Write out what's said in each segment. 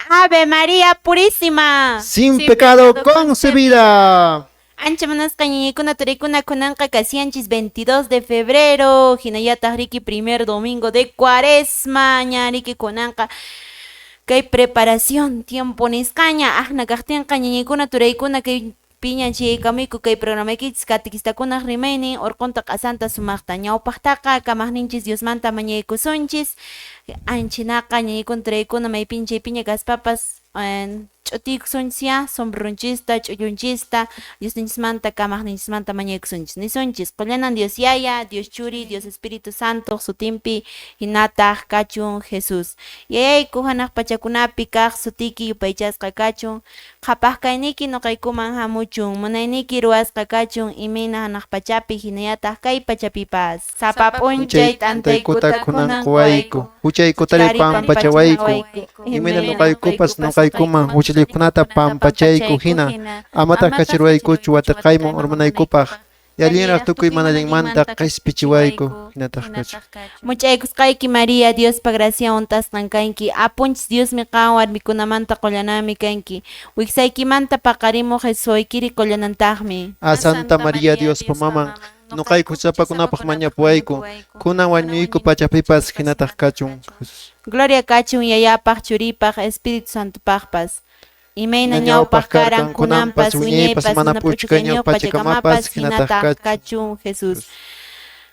Ave María Purísima. Sin pecado concebida. Ancha munasqa ñañaykuna turaykuna kunanqa kasianchis 22 de febrero, hinallataq riki primer domingo de cuaresma, ña riki kunanqa kay preparación tiempo nisqaña aqna kaqtinqa ñañaykuna turaykuna kay piñan chiyaykamuyku kay programaykichis catequistakunaq rimaynin urqunta q'asanta sumaqta ñawpaqtaqa kamaqninchis Diosmanta mañaykusunchis anchinaqa ñañaykuna turaykuna maypin chaypiña kaspapas ch'utiykusunchis sombrerunchista ch'ullunchista Diosninchismanta kamaqninchismanta mañaykusunchis nisunchis qullanan Dios Yaya, Dios Churi, Dios Espíritu Santo sutinpi hinataq kachun Jesús. Yayayku hanaq pachakunapi kaq sutiki yupaychasqa kachun qhapaq kayniki nuqaykuman hamuchun munayniki ruwasqa kachun imayna hanaq pachapi hinallataq kay pachapipas sapa p'unchay t'antaykuta kunan quwayku huchaykutari pampachawayku imayna nuqaykupas nuqaykuman huchallikunata pampachayku hina amataq kachirwaykuchu watiqayman urmanaykupaq yallinraq tukuy mana allinmanta qispichiwayku hinataq kachun. Much'aykusqayki María, Diospa gracia untasqan kanki, apunchis Diosmi qan warmikunamanta qullananmi kanki, wiksaykimanta paqarimuq Jesuaykiri qullanantaqmi. A Santa María Diospa maman, nuqayku huchapakunapaq mañapuwayku, kunan wañuyku pachapipas hinataq kachun. Jesús. Gloria kachun Yayapaq, Churipaq, Espíritu Santopaqpas. Imayna ñawpaq karan kunanpas wiñaypas mana p'uchukayñuq pachakamapas hinataq kachun Jesús.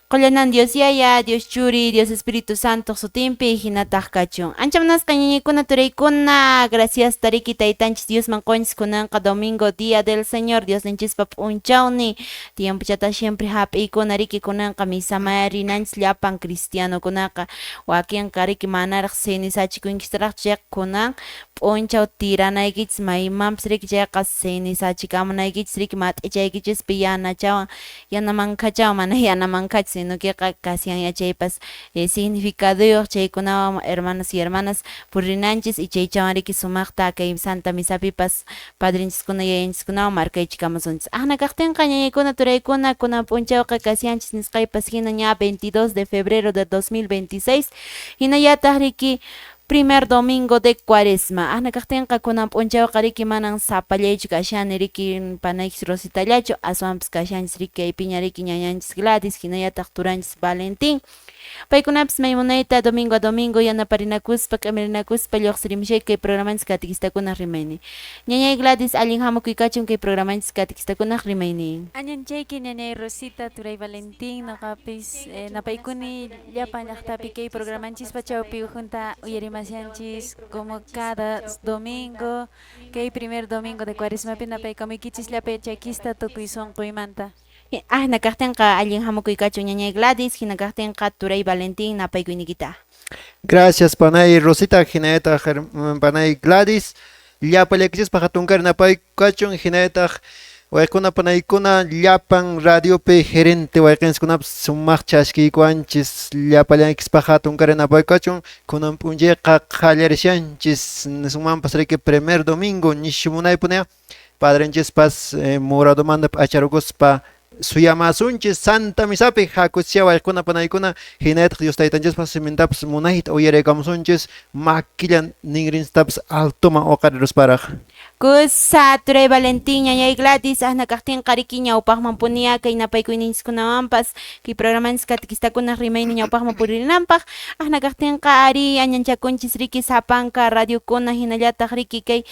Qullanan Dios Yaya, Dios Churi, Dios Espíritu Santo sutinpi hinataq kachun. Ancha munasqa ñañaykuna turaykuna, gracias tariki taytanchis Diosman qunchis kunanqa domingo día del Señor, Diosninchispa p'unchawni, tiempochata siempre hap'iykuna riki kunanqa misamaya rinanchis llapan cristianokunaqa wakinqa riki manaraq cenizachikunkichis chayqa kunan p'unchaw tiranaykichis maymanpas riki chayqa cenizachikamunaykichis riki mat'ichaykichispi yanachawan yanamankachawan mana yanamankachu sino que kasian yachaypas significaduyuq chaykunawan hermanos y hermanas purinanchis y chaychawan riki sumaqta kay Santa Misapipas padrinchiskunam yayanchiskunawan markaychikamusunchis aqna kaqtinqa ñañaykuna turaykuna kunan p'unchawqa kasianchis nisqaypas hina ña 22 de febrero de 2026 hinallataq riki primer domingo de cuaresma aqna kaqtinqa kunan p'unchawqa riki manan sapallaychu kashani riki panaykis Rositallachu aswanpas kashanchis riki kaypiña riki ñañanchis Gladys hinallataq turanchis Valentín paykunapis maymunayta domingo a domingo yanaparinakuspa k'amirinakuspa lluqsirimushay kay programanchis catequistakunaq rimaynin ñañay Gladys allin hamukuy kachun kay programanchis catequistakunaq rimaynin. Añanchayki ñañay Rosita turay Valentín noqapis napaykuni llapan llaqtapi kay programanchispa chawpi junta uyarimashanchis como cada domingo kay primer domingo de cuaresmapi napaykamuykichis llapa chakista tukuy sunquymanta. Ahna kaqtinqa allin hamukuy kachun ñañay Gladys hina kaqtinqa turay Valentín napaykuynikita. Gracias panay Rosita hinallataq panay Gladys llapallaykichispaq hatunkari napaykachun hinallataq waykuna panaykuna llapan radiopi gerente wayqinchiskunapas sumaq chaskiykuwanchis llapallaykichispaq hatunkari napaykachun kunan p'unchayqa qallarishanchis nisunmanpas riki primer domingo nishumunaypuña padrenchispas moradomanta p'acharukuspa suyamasunchis Santa Misapi hakuchia waykuna panaykuna hinallataq Dios taytanchispas simintapas munayta uyaraykamusunchis makillan ninrinchitapas altoman uqarirusparaq. Kusa turay Valentín ñañay Gladys ahna kaqtinqa riki ñawpaqman puniya kay napaykuyninchiskunawanpas kay programanchis catequistakunaq rimaynin ñawpaqman purinanpaq ahna kaqtinqa ari añanchakunchis riki sapanka radiokuna hinallataq riki kay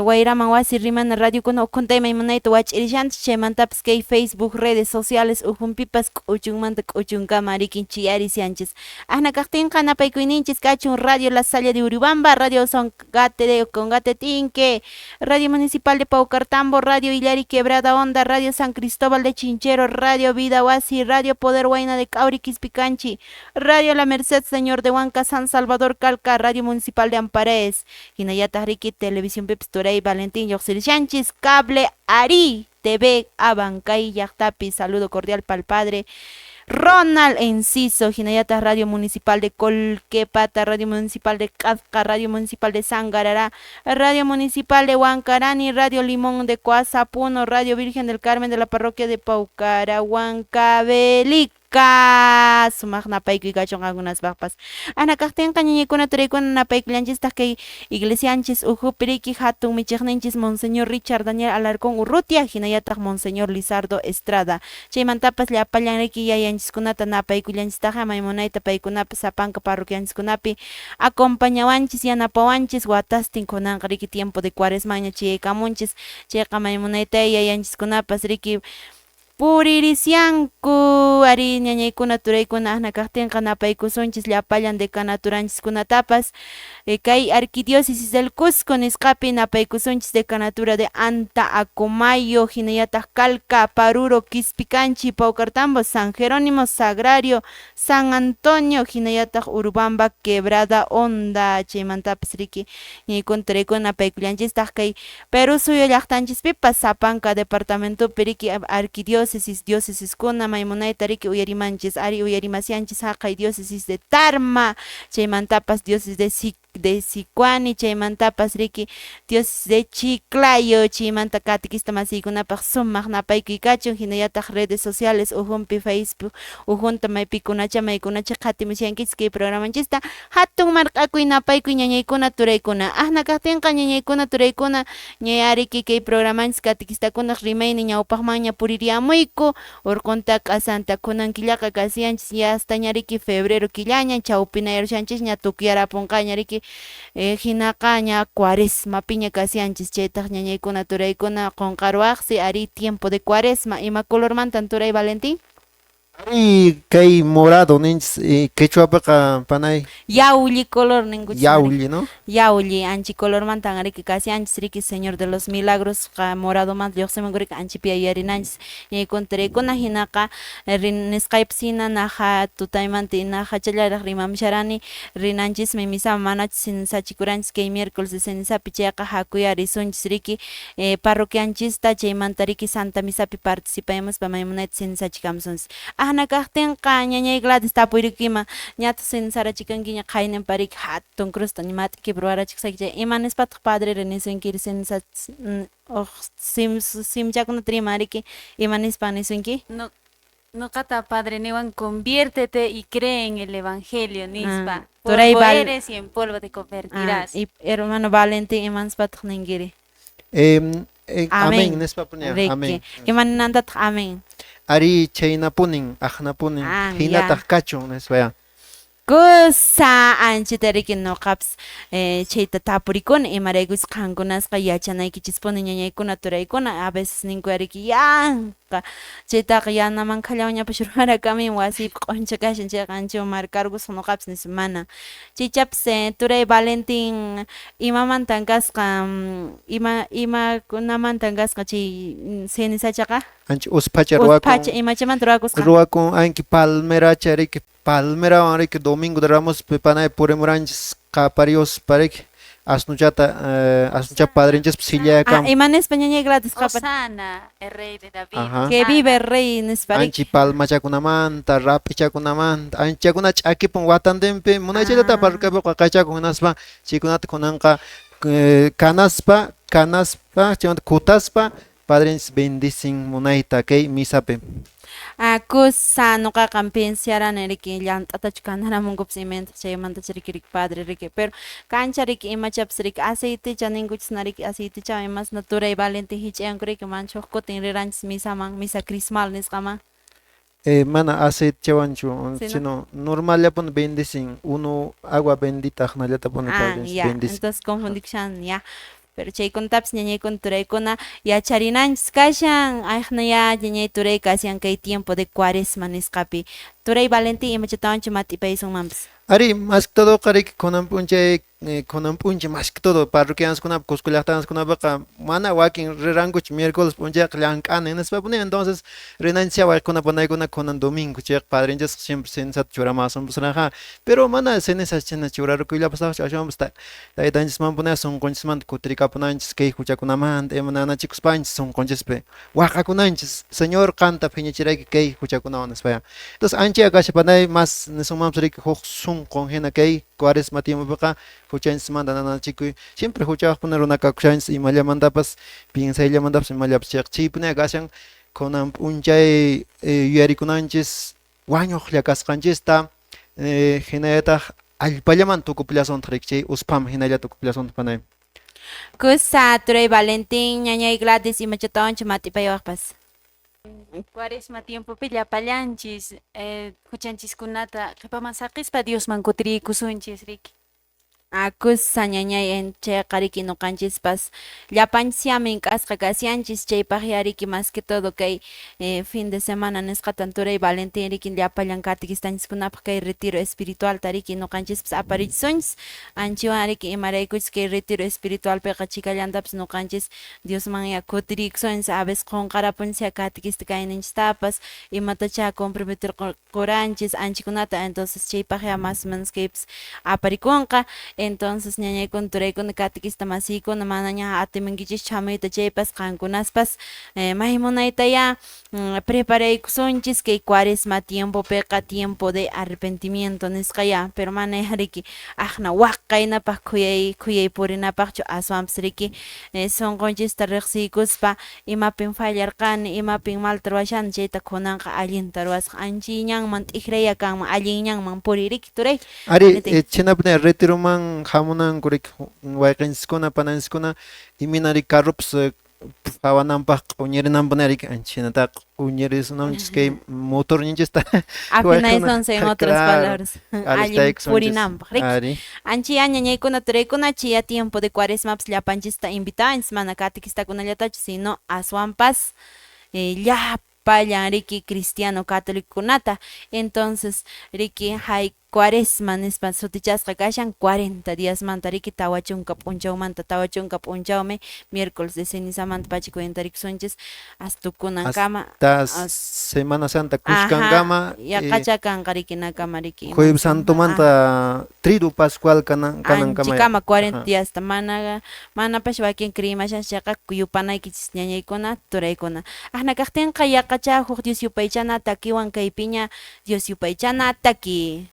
wayraman wasi rimana radiokuna ukhunta maymunayta wach'irishanchis chaymantapas kay Facebook redes sociales ukhunpipas k'uchunmanta k'uchunkama riki chiyarisianchis ahna kaqtinqa napaykuyninchis kachun Radio La Salle de Urubamba, Radio Songate de Ocongate Tinque, Radio Municipal de Paucartambo, Radio Illari Quebrada Honda, Radio San Cristóbal de Chinchero, Radio Vida Huasi, Radio Poder Huayna de Cauri Quispicanchi, Radio La Merced Señor de Huanca, San Salvador Calca, Radio Municipal de Ampares, hinallataq riki Televisión Pipis Turay Valentín Lluqsirishanchis, Cable Ari TV Abancay llaqtapi, saludo cordial pa'l padre Ronald Enciso, hinallataq Radio Municipal de Colquepata, Radio Municipal de Cazca, Radio Municipal de Sangarará, Radio Municipal de Huancarani, Radio Limón de Coazapuno, Radio Virgen del Carmen de la Parroquia de Paucara, Huancavelica. Ka sumaq napaykuy kachun qankunaspaqpas. Ana kaqtinqa ñañaykuna turaykuna napaykullanchistaq kay iglesianchis ukhupi riki hatun michiqninchis Monseñor Richard Daniel Alarcón Urrutia, hinallataq Monseñor Lizardo Estrada. Chaymantapas llapallan riki yayanchiskunata napaykullanchistaqqa may munayta paykunapas sapanka parroquianchiskunapi acompañawanchis, yanapawanchis watastin kunanqa riki tiempo de cuaresmaña chayaykamunchis. Chayqa may munayta yayanchiskunapas riki puririsianku ari ñañaykuna turaykuna ahna kaqtinqa napaykusunchis llapallan decanaturanchiskunatapas kay arquidiócesis del Cusco nisqapi napaykusunchis decanatura de Anta, Acomayo, hinallataq Calca, Paruro, Quispicanchi, Paucartambo, San Jerónimo, Sagrario, San Antonio, hinallataq Urubamba, Quebrada Honda. Chaymantapas riki ñañaykuna turaykuna napaykullanchistaq kay Perú suyu llaqtanchispipas sapanka departamentopi riki arquidiócesis diócesiskuna may munayta riki uyarimanchis ari uyarimasianchis haqay diócesis de Tarma, chaymantapas diócesis de Sicuani, chaymantapas riki diócesis de Chiclayo. Chaymanta catequista masiykunapaq sumaq napaykuy kachun, hinallataq redes sociales uhunpi Facebook uhunta maypikunacha maykunacha qhatimushankichis kay programanchista. Hatun marq'akuy napaykuy ñañaykuna turaykuna. Ahna kaqtinqa ñañaykuna turaykuna ñayariki kay programanchis catequistakunaq rimayni ñawpaqmanña puririamuyku urqunta k'asanta. Kunan killaqa kasiyanchis ya hasta ña riki febrero killaña chawpinayarushanchisña tukyarapunqaña riki hinaqa ña cuaresmapiña kasiyanchis. Chaytaq ñañaykuna turaykuna qunqaruwaqsi ari tiempo de cuaresma ima colormantan turay Valentín? Ari kay morado ninchis quechuapiqa panay. Yauli color ninkuchis. Yauli, ¿no? Yauli anchi colormantan riki kasiyanchis riki Señor de los Milagros qa moradomanta lluqsimunku riki anchipi yuyarinanchis ñañaykuna turaykuna. Hinaqa nisqaypas hina naja tutaymanta najachallaraq rimamusharani rinanchismi misaman manachus cenisachikuranchis kay miércoles de cenizapi chayqa hakuya risunchis riki parroquianchista chaymanta riki Santa Misapi participayamuspa may munayta cenisachikamusunchis. Ahna kaqtinqa ñañay Gladys tapuyrikima ñataq cenisarachikankiña qayninpa riki hatun cruzta mat'ikipi ruwarachikusayki chay ima nispataq padreri nisunkiri cenisa uq simchakunata riman riki ima nispan nisunki? No, noqata padre niwan conviértete y cree en el evangelio nispa. Turay Polvo eres y en polvo te convertirás. Y hermano Valentín ima nispataq ninkiri? Amén nispa punin, amén. Ima ninantataq amén? Ari chaynapunin, aqnapunin, hinataq kachun nispa ya. Kusa anchita riki noqapas chayta tapurikuni imaraykuchus qankunasqa yachanaykichispuni ñañaykuna turaykuna. A veces ninku riki yanqa chaytaqa yanamankallawanñapas ruwarakamin wasiypi q'uncha kashan chayqa anchawan marcargusaq noqapas nispa mana. Chaychapas turay Valentín imamantan kasqa imakunamantan kasqa chay cenizachaqa? Ancha usphacha ruwakun. Usphacha imachamanta ruwakusqa? Ruwakun anki palmeracha riki palmerawan riki Domingo de Ramos panay purimuranchis qapariuspa riki asnuchata asnucha padrinchispa sillayakam. Ima nispa ñañay Gladys qapar? Hosana, el rey de David. Que vive el rey nispa riki. Anchi palmachakunamanta, rap'ichakunamanta, anchakuna ch'akipun watantinpi munaychallata parroquiapiqa qachakun hinaspa chaykunata kunanqa kanaspa chaymanta kutaspa padrinchis bendicen munayta kay misapi. Kusa noqaqa pensarani riki llant'atachu kanaramunkupas imaynataq chaymantacha riki riki padre riki pero kancha riki imachapas riki aceitecha ninkuchisna riki aceitechawan imasna turay Valentín hich'ayanku riki mancha huk kutin riranchis misaman misa crismal nisqaman. Mana aceitechawanchu sino normallapuni bendicen unu agua bendita aqnallatapuni padrinchis bendicen. Entonces confundikushan ya. Pero chaykunatapas ñañaykuna turaykuna yacharinanchis kashan ayqna ya ñañay turay kashan kay tiempo de cuaresma nisqapi. Turay Valentín imachatawanchu mat'ipaysunmanpas? Ari, más que todo riki kunan p'unchay kunan p'unchay más que todo parroquianskunapi Cusco llaqtanskunapiqa mana wakin rirankuchu miércoles p'unchayqa llank'ani nispapuni entonces rinanchis waykuna panaykuna kunan domingo chayqa padrinchisqa siempre cenizata churamasunpasraqa pero mana ceniza china churarukuyllapasaqchu ashwanpas taytanchismanpuni sunqunchismanta kutirikapunanchis kay huchakunamanta ima nanachikuspanchis sunqunchispi waqakunanchis Señor qanta phiñachirayki kay huchakunawan nispa ya. Entonces ancha kasha panay mas nisunmanpas riki huk sunqun hina kay cuaresma tiempopiqa huchanchismanta nanachikuy siempre huchawaqpuni runa kakushanchis imallamantapas piensayllamantapas imallapas chayqa chaypuni kashan kunan p'unchay yuyarikunanchis Wañuqlla kasqanchista hinallataq allpallaman tukupullasuntaq riki chay usphaman hinalla tukupullasuntaq panay. Kusa turay Valentín, ñañay Gladys imachatawanchu mat'ipayawaqpas. Cuaresma tiempopi llapallanchis huchanchiskunata qhipaman saqispa Diosman kutiriykusunchis riki. Kusa ñañay chayqa riki ñuqanchispas llapanchis mink'asqa kashanchis chaypaq ya riki más que todo kay fin de semana nisqatan turay Valentín riki llapallan catequistanchiskunapaq kay retiro espiritualta riki ñuqanchispas aparichisunchis anchiwan riki imaraykuchis kay retiro espiritualpiqa chikallantapas ñuqanchis Diosman ya kutiriykusunchis a veces qunqarapunchis ya catequista kayninchistapas imatacha comprometerquranchis anchikunata entonces chaypaq ya más o menos kaypas aparikunqa. Entonces ñañaykuna turaykuna catequista masiykuna manaña atimunkichischu hamuyta chaypas qankunaspas may munayta ya preparaykusunchis kay cuaresma tiempopiqa tiempo de arrepentimiento nisqa ya pero mana ya riki aqna waqaynapaq khuyay khuyay purinapaqchu aswanpas riki sunqunchista riqsiykuspa imapin fallarqani imapin malta ruwashani chayta kunanqa allinta ruwasaq anchiy ñanman t'ikraya kanman allin ñanman puriy riki turay. Ari chhinapina retiroman hamunanku riki wayqinchiskuna pananchiskuna imina riki carropas phawananpaq q'uñirinanpaq riki ancha hinataqa q'uñirisunanchis kay motorninchista afinaysunchis en otras palabras allin purinanpaq riki anchiya ñañaykuna turaykuna chiya tiempo de cuaresmapas llapanchista invitanchis mana catequistakunallatachu sino aswanpas llapallan riki cristiano católicokunata entonces riki hay cuaresma nispa sutichasqa kashan 40 díasmanta riki 40 p'unchawmanta 40 p'unchawmi miércoles de cenizamanta pacha cuentarikusunchis hasta tukunankama hasta Semana Santa kuskankama yaqacha kanqa riki nakama riki Jueves Santomanta Triduo Pascual kanankama anchikama 40 díasta mana manapash wakin creyimashanchis chayqa yupanaykichis ñañaykuna turaykuna aqna kaqtinqa yaqacha huk Dios yupaychana takiwan kaypiña Dios yupaychana taki.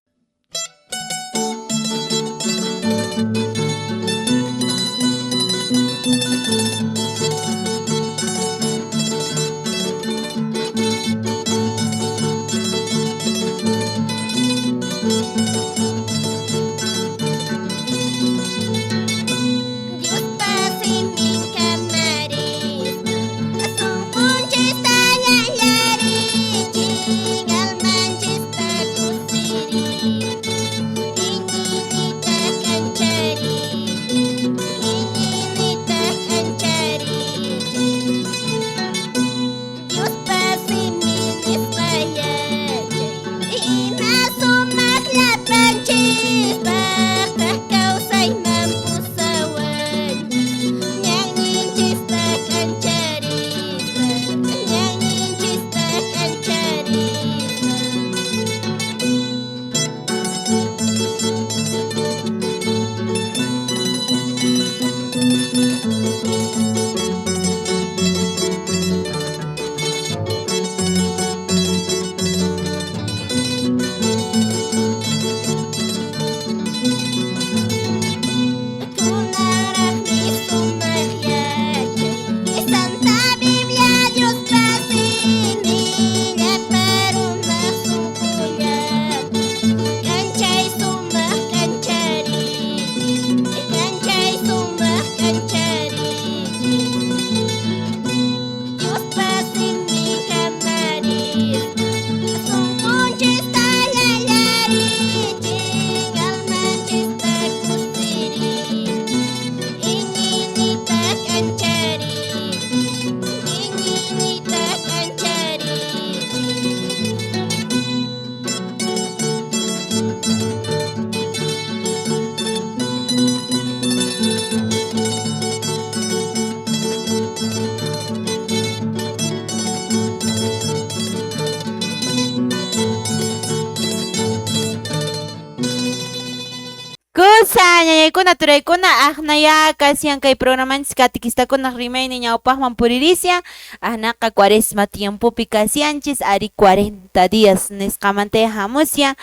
Ñañaykuna turaykuna aqnaya kasyan kay programanchis catequistakunaq rimaynin ñawpaqman puririsian aqnaqa cuaresma tiempopi kasyanchis ari 40 días nisqamanta hamusyan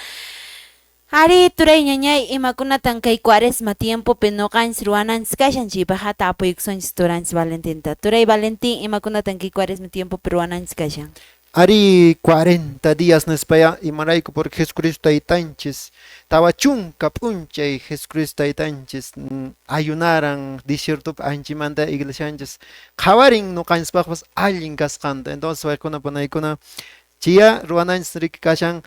ari turay ñañay imakunatan kay cuaresma tiempopi ñuqanchis ruwananchis kashan chaypaqqa tapuykusunchis turanchis Valentinta turay Valentín imakunatan kay cuaresma tiempopi ruwananchis kashan. Ari 40 días nispaya imarayku porque Jesucristo taytanchis 40 p'unchay Jesucristo taytanchis ayunaran desiertopi anchimanta iglesianchis qhawarin nuqanchispaqpas allin kasqanta. Entonces waykuna panaykuna chiya ruwananchis riki kashan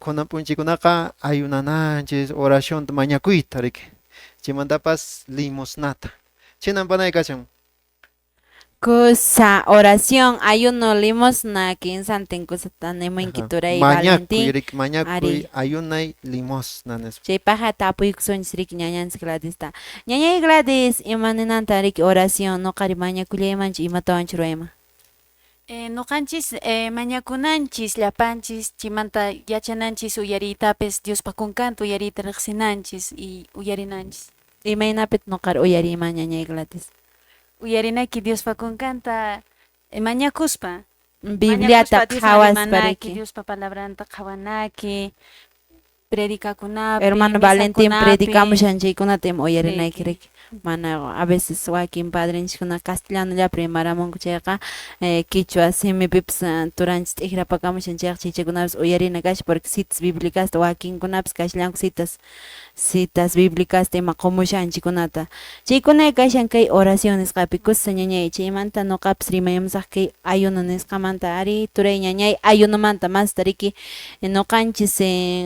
kunan p'unchaykunaqa ayunananchis oracionta mañakuyta riki chaymantapas limosnata chinan panay kashan. Kusa oración, ayuno, limosna, kinsantin kusata nimunki turay Valentín. Riki, mañakuy, ayunay, limosna nispa. Chaypaqqa tapuykusunchis riki ñañanchis Gladista. Ñañay Gladys, ima ninanta riki oración, nuqari mañakullaymanchu imatawanchu ruwayman? Nuqanchis mañakunanchis llapanchis chimanta yachananchis uyariytapis Diospa kunkanta uyariyta riqsinanchis y uyarinanchis. Imaynapitaq nuqari uyariyman ñañay Gladys? Uyarinayki Diospa kunkanta mañakuspa. Bibliata qhawaspa riki. Diospa palabranta qhawanaki, predicakunapi, Hermano Valentín predicamushan chaykunata ima uyarinayki riki. Mana a veces wakin padrinchiskuna castellanollapi rimaramunku chayqa quichua simipipas turanchis t'ikrapakamushan chayqa chaychakunapis uyarina kashan porque citas bíblicasta wakinkunapis kashallanku citas bíblicasta ima qumushanchikunata. Chaykuna kashan kay oración nisqapi kusa ñañay chaymanta nuqapis rimayamusaq kay ayuno nisqamanta ari turay ñañay ayunomanta masta riki nuqanchis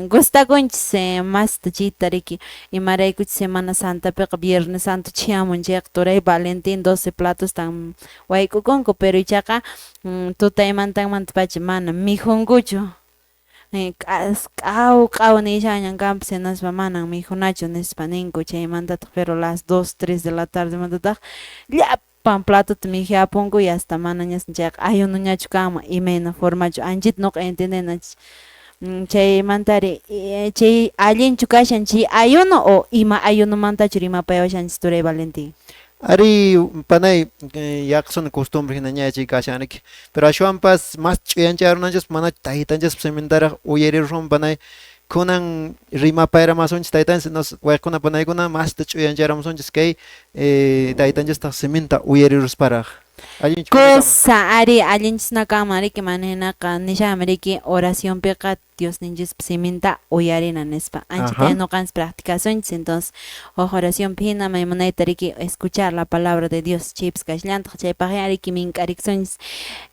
gustakunchis masta chayta riki imaraykuchis Semana Santapiqa Viernes Santo chhamun chayqa turay Valentín 12 platostan wayk'ukunku pero ichaqa tutaymantanmantapacha mana mikhunkuchu. K'aw k'aw nishañan kanpas hinaspa manan mikhunachu nispa ninku chaymantataq pero las 2, 3 de la tarde mantataq llapan platota mikhuyapunku y hasta manañas chayqa ayunoñachu kanman imayna formachu anchita nuqa entiendena chaymantari chay allinchu kashan chay ayuno o ima ayunomantachu rimapayawashanchis turay Valentín? Ari panay yaqsuna costumbre hinaña chay kashan riki pero ashwanpas mas ch'uyancharunanchispas mana taytanchispas simintaraq uyarirusun panay kunan rimapayaramasunchis taytanchis nos wayquna panaykuna masta ch'uyancharamusunchis kay taytanchistaq siminta uyarirusparaq. Kusa ari allinchisna kanman riki mana hinaqa nishanmi riki oracionpiqa Diosninchispa siminta uyarina nispa. Anchata nuqanchis practicasunchis entonces huk oracionpi hina maymunayta riki escuchar la palabra de Dios chaypis kashallantaq chaypaqya riki mink'arikusunchis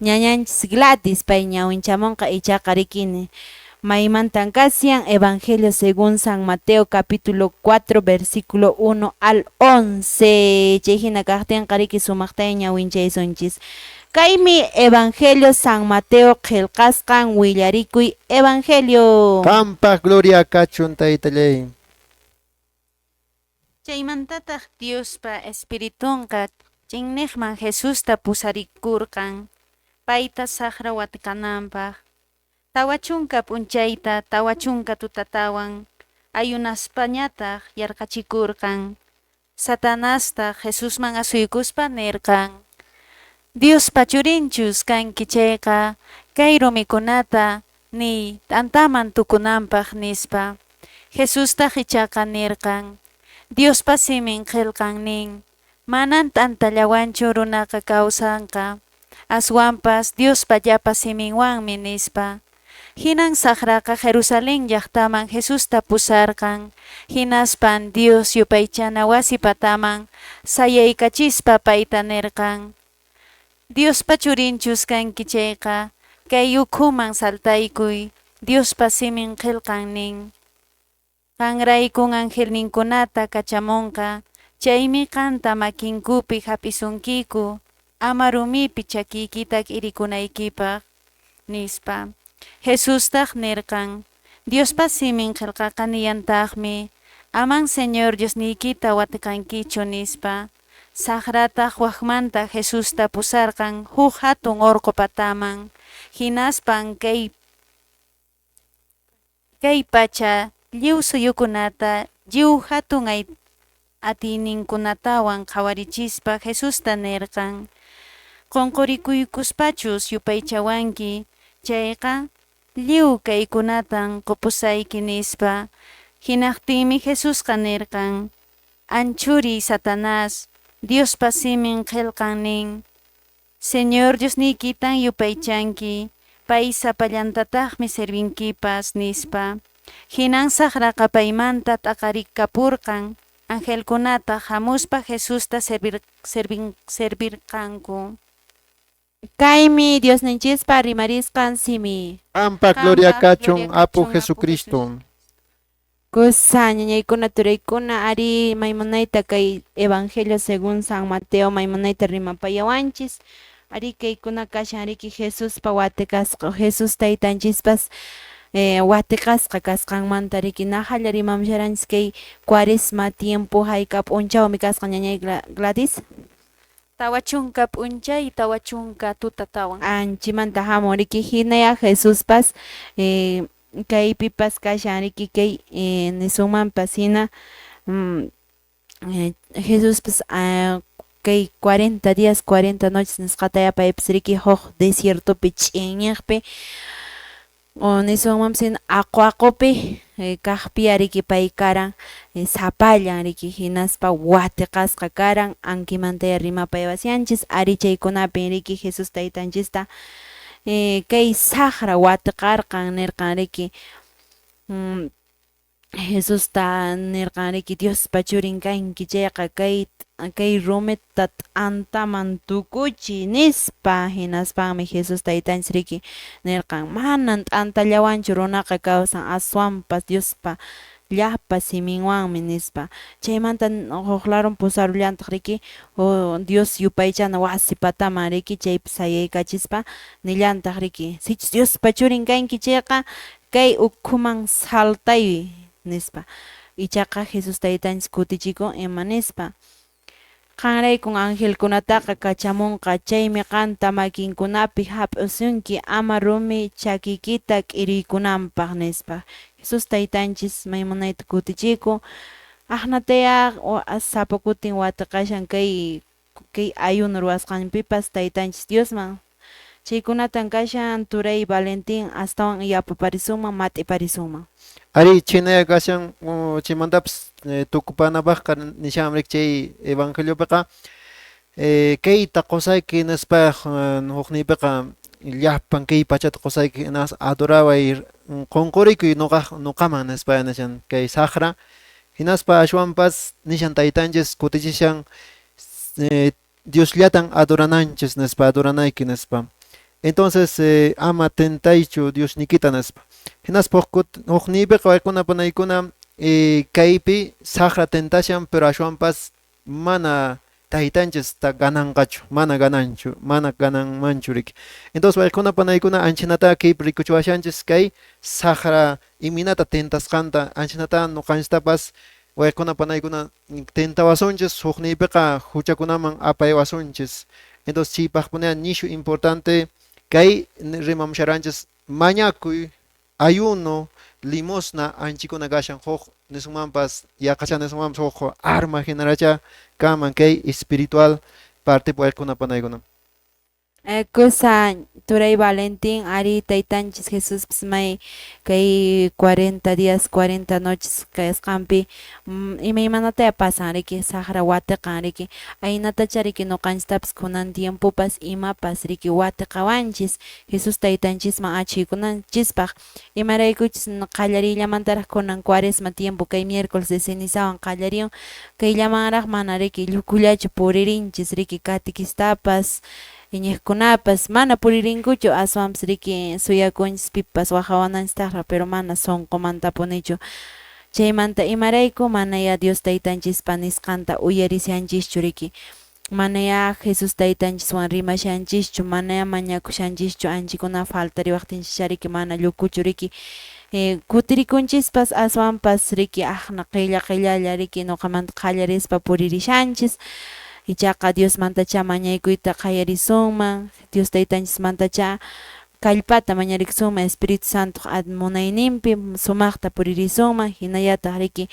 ñañanchis Gladys pay ñawinchamunqa ichaqa riki maymantan kashan Evangelio según San Mateo capítulo 4 versículo 1 al 11 chay hina kaqtinqa riki sumaqtaya ñawinchaysunchis. Kaymi Evangelio San Mateo qillqasqan willarikuy Evangelio. Qampaq gloria kachun taytallay. Chaymantataq Diospa Espiritunqa ch'inniqman Jesusta pusarikurqan payta saqra watiqananpaq. 40 p'unchayta 40 tutatawan ayunaspañataq yarqachikurqan. Satanastaq Jesusman asuykuspa nirqan: Diospa churinchus kanki chayqa kay rumikunata niy t'antaman tukunanpaq nispa. Jesustaq ichaqa nirqan: Diospa simin qillqan nin, manan t'antallawanchu runaqa kawsanqa, aswanpas Diospa llapa siminwanmi nispa. Hinan saqraqa Jerusalén llaqtaman Jesusta pusarqan, hinaspan Dios yupaychana wasi pataman sayaykachispa payta nirqan: Diospa churinchus kanki chayqa kay ukhuman saltaykuy, Diospa simin qillqan nin. Qanraykun angelninkunata kachamunqa, chaymi qanta makinkupi hap'isunkiku, ama rumipi chakiykita k'irikunaykipaq, nispa. Jesustaq nirqan: Diospa simin qillqaqa nillantaqmi, aman Señor Diosniykita watiqankichu nispa. Saqrataq wakmanta Jesusta pusarqan huk hatun orqo pataman, hinaspan kay pacha lliw suyukunata lliw hatun atiyninkunatawan qhawarichispa Jesusta nirqan: Qunqurikuykuspachus yupaychawanki chayqa lliw kaykunatan qupusayki nispa. Hinaqtinmi Jesusqa nirqan: Anchuriy Satanás, Diospa simin qillqan nin, Señor Diosniykitan yupaychanki, Pay sapallantataqmi servinkipas, nispa. Hinan Saqraqa paymanta t'aqarikapurqan, angelkunataq hamuspa Jesusta servirqanku. Kaymi Diosninchispa rimarisqan simi. Qanpaq gloria kachun, Apu Jesucristo. Kusa ñañaykuna turaykuna ari maymunayta kay Evangelio según San Mateo maymunayta rimapayawanchis. Ari kaykuna kashan riki Jesuspa watikasqa, Jesús taytanchispas watiqasqa kasqanmanta riki nahalla rimamusharanchis kay cuaresma tiempo hayka p'unchawmi kasqa ñañay Gladys. 40 p'unchay, 40 tutatawan. Anchimanta hamun riki hinaya Jesuspas kaypipas kashan riki kay nisunmanpas hina Jesuspas kay 40 días 40 noches nisqataya paypas riki huk desiertopi ch'inñiqpi o nisunmanpas hina aqu aqupi kaqpiya riki pay karan sapallan riki hinaspa watiqasqa karan ankimantaya rimapayawashanchis ari chaykunapin riki Jesús taytanchista kay saqra watiqarqan nirqan riki Jesusta nirqan riki Diospa churin kanki chayqa kay rumita t'antaman tukuchi nispa hinaspanmi Jesús taytanchis riki nirqan manan t'antallawanchu runaqa kawsan aswanpas Diospa llapa siminwanmi nispa chaymanta huk larun pusarullantaq riki Dios yupaychana wasi pataman riki chaypi sayaykachispa nillantaq riki sichus Diospa churin kanki chayqa kay ukhuman saltay nispa ichaqa Jesús taytanchis kutichikun ima nispa qanraykun angelkunataqa kachamunqa chaymi qanta makinkunapi hap'usunki ama rumi chakikita k'iriykunanpaq nispa Jesús taytanchis maymunayta kutichikun aqnataya sapa kutin watiqashan kay ayuno ruwasqanpipas taytanchis Diosman chaykunatan kashan turay Valentín astawan yapaparisunman mat'iparisunman. Ari chinaya kashan chaymantapas tukupanapaqqa nishanmi chay evangeliopiqa kayta qusayki nispa hukniypiqa llapan kay pachata qusayki hinas adoraway qunqurikuy nuqaman nispa nishan kay saqra hinaspa ashwanpas nishan taytanchis kutichishan Diosllatan adorananchis nispa adoranayki nispa. Entonces ama tentaychu Diosnikita nispa. Hinaspa hukniypiqa waykuna panaykuna kaypi saqra tentashan pero ashwanpas mana taytanchista gananqachu, mana gananchu, mana gananmanchu riki. Entonces waykuna panaykuna anchinata kaypi rikuchiwashanchis kay saqra iminata tentasqanta anchinata nuqanchistapas waykuna panaykuna tentawasunchis hukniypiqa huchakunaman apaywasunchis. Entonces chaypaqpuni nishu importante kay rimamusharanchis mañakuy ayuno limosna anchikuna kashan huk nisunmanpas yaqacha nisunmanpas huk arma hinaracha kaman kay espiritual parte waykuna panaykuna. Kusa turay Valentín ari taytanchis Jesuspas may kay 40 días 40 noches kasqanpi imaymanataya pasan riki saqra watiqan riki aynatacha riki nuqanchistapas kunan tiempopas imapas riki watiqawanchis Jesús taytanchisman achhuykunanchispaq imaraykuchis qallariyllamantaraq kunan cuaresma tiempo kay miércoles de cenizawan qallariyun kayllamanraq mana riki llukullachu puririnchis riki katikistapas iñiqkunapas mana puririnkuchu aswanpas riki suyakunchis pipas waqawananchistaqra pero mana sunqumantapunichu chaymanta imarayku manaya Dios taytanchispa nisqanta uyarishanchischu riki manaya Jesús taytanchiswan rimashanchischu manaya mañakushanchischu anchikuna faltariwaqtinchischa riki mana llukuchu riki kutirikunchispas aswanpas riki aqna qilla qillalla riki nuqamanta qallarispa puririshanchis ichaqa Diosmantacha mañaykuyta qayarisunman Dios taytanchismantacha kallpata mañarikusunman Espíritu Santo munayninpi sumaqta puririsunman hinallataq riki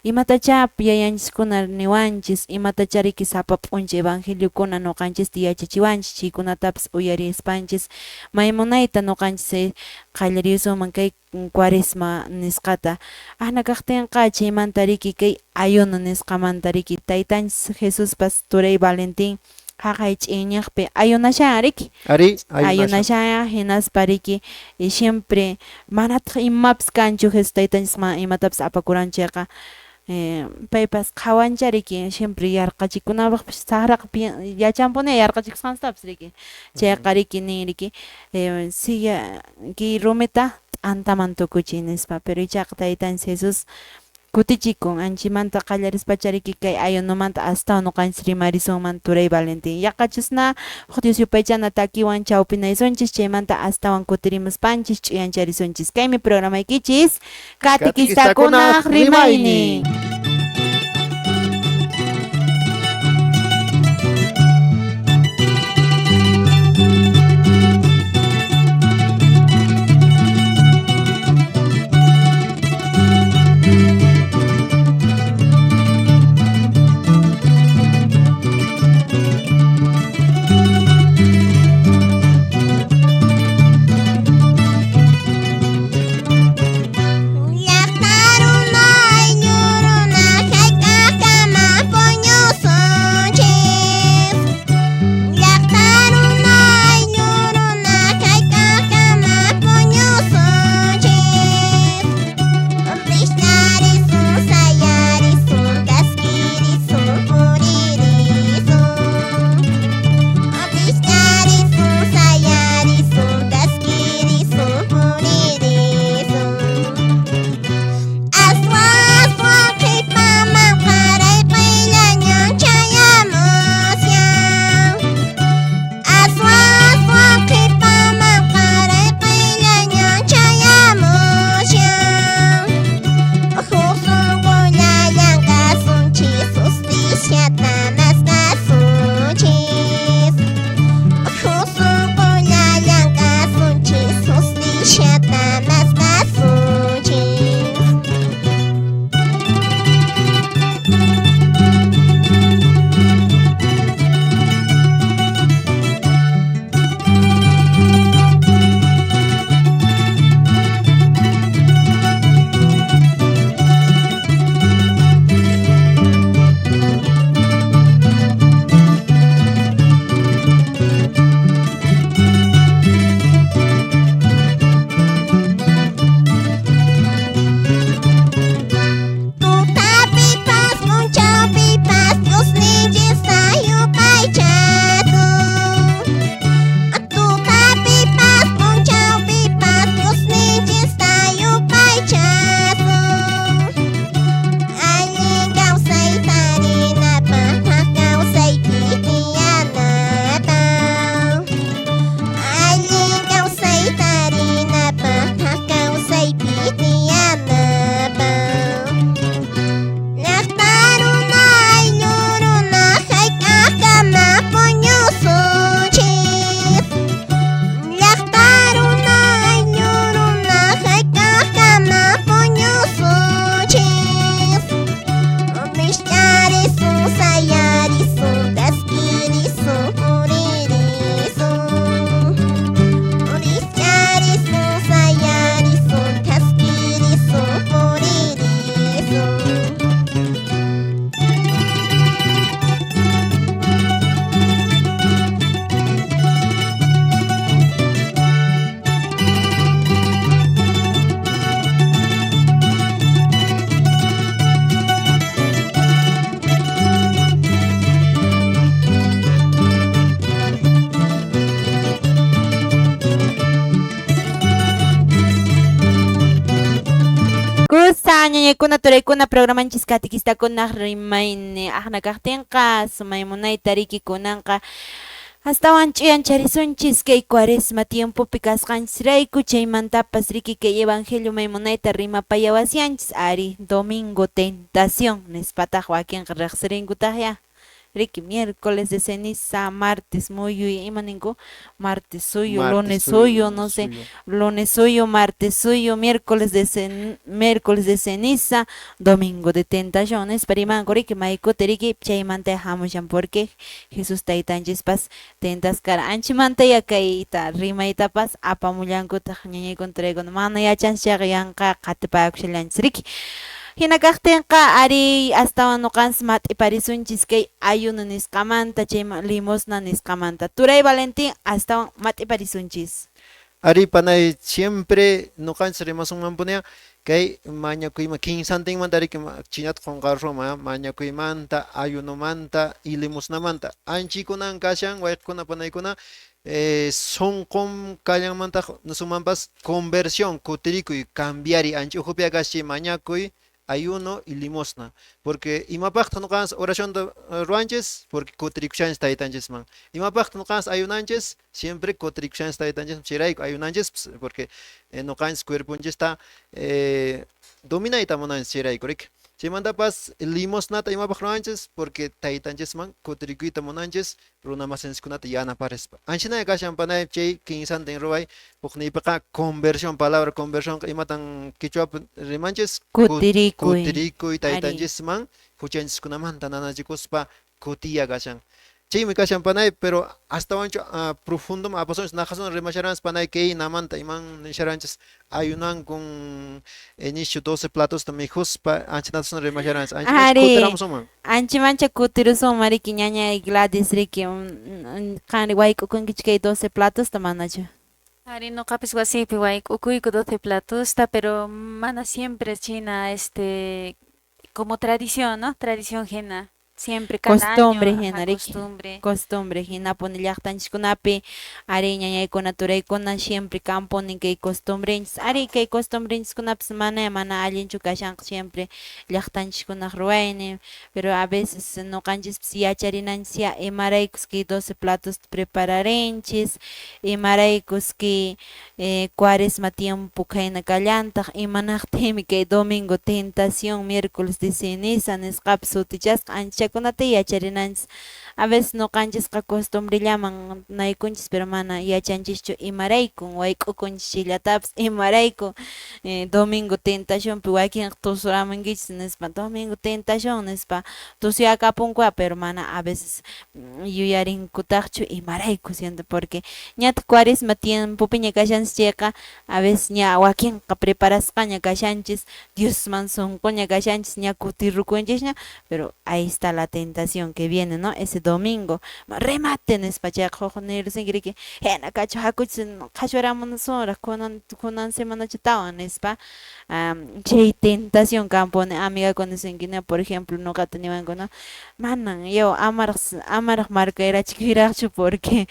imatacha yayanchiskuna niwanchis imatacha riki sapa p'unchay evangeliokuna nuqanchista yachachiwanchis chaykunatapas uyarispanchis maymunayta nuqanchis qallariyusunman kay cuaresma nisqata aqna kaqtinqa chaymanta riki kay ayuno nisqamanta riki taytanchis Jesuspas turay Valentín Haqay ch'inñiqpi ayunashan riki. Ari, ayunashan hinaspa riki siempre manataq imapis kanchu Jesús taytanchisman imatapas apakuran chayqa paypas qhawancha riki siempre yarqachikunapaqpis saqraqa yachanpuni yarqachikusqantapas riki chayqa riki nin riki sigue kay rumita t'antaman tukuchiy nispa pero ichaqa taytanchis Jesús kutichikun anchimanta qallarispacha riki kay ayunomanta astawan ñuqanchis rimarisunman turay Valentín yaqachusna huk Dios yupaychana takiwan chawpinaysunchis chaymanta astawan kutirimuspanchis ch'uyancharisunchis kaymi programaykichis Katequistakunaq rimaynin. Ñañaykuna turaykuna programanchis katequistakunaq rimayni aqna kaqtinqa sumay munayta riki kunanqa astawan ch'uyancharisunchis kay cuaresma tiempopi kasqanchisrayku chaymantapas riki kay evangelio may munayta rimapayawasianchis ari domingo tentación nispataq wakinqa riqsirinkutaq ya riki miércoles de ceniza, martes muyuy, ima ninku martes suyo, lunes suyo, no sé, lunes suyo, martes suyo, miércoles de ceniza, domingo de tentación, rimanku riki maykuta riki chaymanta hamushan porque Jesús taytanchispas tentas kara anchimanta ya kayta rimaytapas apamullankutaq ñañaykuna turaykuna mana yachanchis chayqa yanqa qatipakushallanchis riki. Hina kaqtinqa ari astawan nuqanchis mat'iparisunchis kay ayuno nisqamanta, chay limosna nisqamanta. Turay Valentín, astawan mat'iparisunchis. Ari panay, siempre nuqanchis rimasunmanpunia kay mañakuyman kinsantinmanta riki chinata qunqaruswan mañakuymanta, ayunomanta y limosnamanta. Anchikunan kashan wayqikuna panaykuna, sunqun kallanmantaq nisunmanpas conversión, kutirikuy, cambiari ancha ukhupi kashay mañakuy, ayuno y limosna. Porque imapaqtaq nuqanchis oracionta ruwanchis, porque kutirikushanchis taytanchisman. Imapaqtaq nuqanchis ayunanchis, siempre kutirikushanchis taytanchisman, chayrayku ayunanchis, porque nuqanchis cuerponchista dominayta munanchis chayrayku riki. Chaymantapas limosnata imapaq ruwanchis, porque taytanchisman kutirikuyta munanchis runa masinchiskunata yanaparispa. Anchinaya kashan panay chay kinsantin ruway, hukniypiqa conversión, palabra conversión imatan quichuapi rimanchis, Kutirikuy. Kutirikuy taytanchisman huchanchiskunamanta nanachikuspa kutiya kashan. Chaymi kashan panay, pero astawanchu profundo apasunchis naqasun rimasharanchis panay kay namanta iman nisharanchis ayunankun nishu 12 platosta mikhuspa anchatasun rimasharanchis ancha kutiramusunman. Anchimancha kutirusunman riki ñañay Gladys riki, qanri wayk'ukunkichu kay 12 platosta manachu? Ari nuqapis wasiypi wayk'ukuyku 12 platosta, pero mana siempre china como tradición, ¿no? Tradición hina. Siempre cada costumbre año, hina ajá, riki. Costumbre. Costumbre hinapuni llaqtanchiskunapi ari ñañaykuna turaykuna siempre kampunin kay costumbrenchis. Ari kay costumbrenchiskunapis mana mana allinchu kashanqa siempre llaqtanchiskunaq ruwaynin, pero a veces nuqanchispis yacharinanchis ya imaraykus kay 12 platos prepararinchis, imaraykus kay cuaresma tiempo khayna kallantaq, imanaqtinmi kay domingo tentación, miércoles de ceniza nisqapis sutichasqa, anchakunata yacharinanchis. A veces nuqanchisqa costumbrellaman naykunchis, pero mana yachanchischu imaraykun wayk'ukunchis chayllatapas, imaraykun domingo tentacionpi wakinqa tusuramunkichis nispa, domingo tentación nispa tusuyakapunkuqa, pero mana a veces yuyarinkutaqchu imarayku siento, porque ñataq cuaresma tiempopiña kashanchis chayqa a veces ña wakinqa preparasqaña kashanchis, Diosman sunquña kashanchis, ña kutirukunchisña, pero ahí está la tentación que viene, ¿no? Ese domingo remate nispa chayqa huk nirusinki riki, hina kachu hakuchis qhachwaramunasunraq kunan kunan semanachatawan nispa, chay tentación kanpuni amigakuna nisunki, ¿no? Por ejemplo nuqata niwanku, ¿no? Manan yaw amaraq amaraq markayrachikuyraqchu porque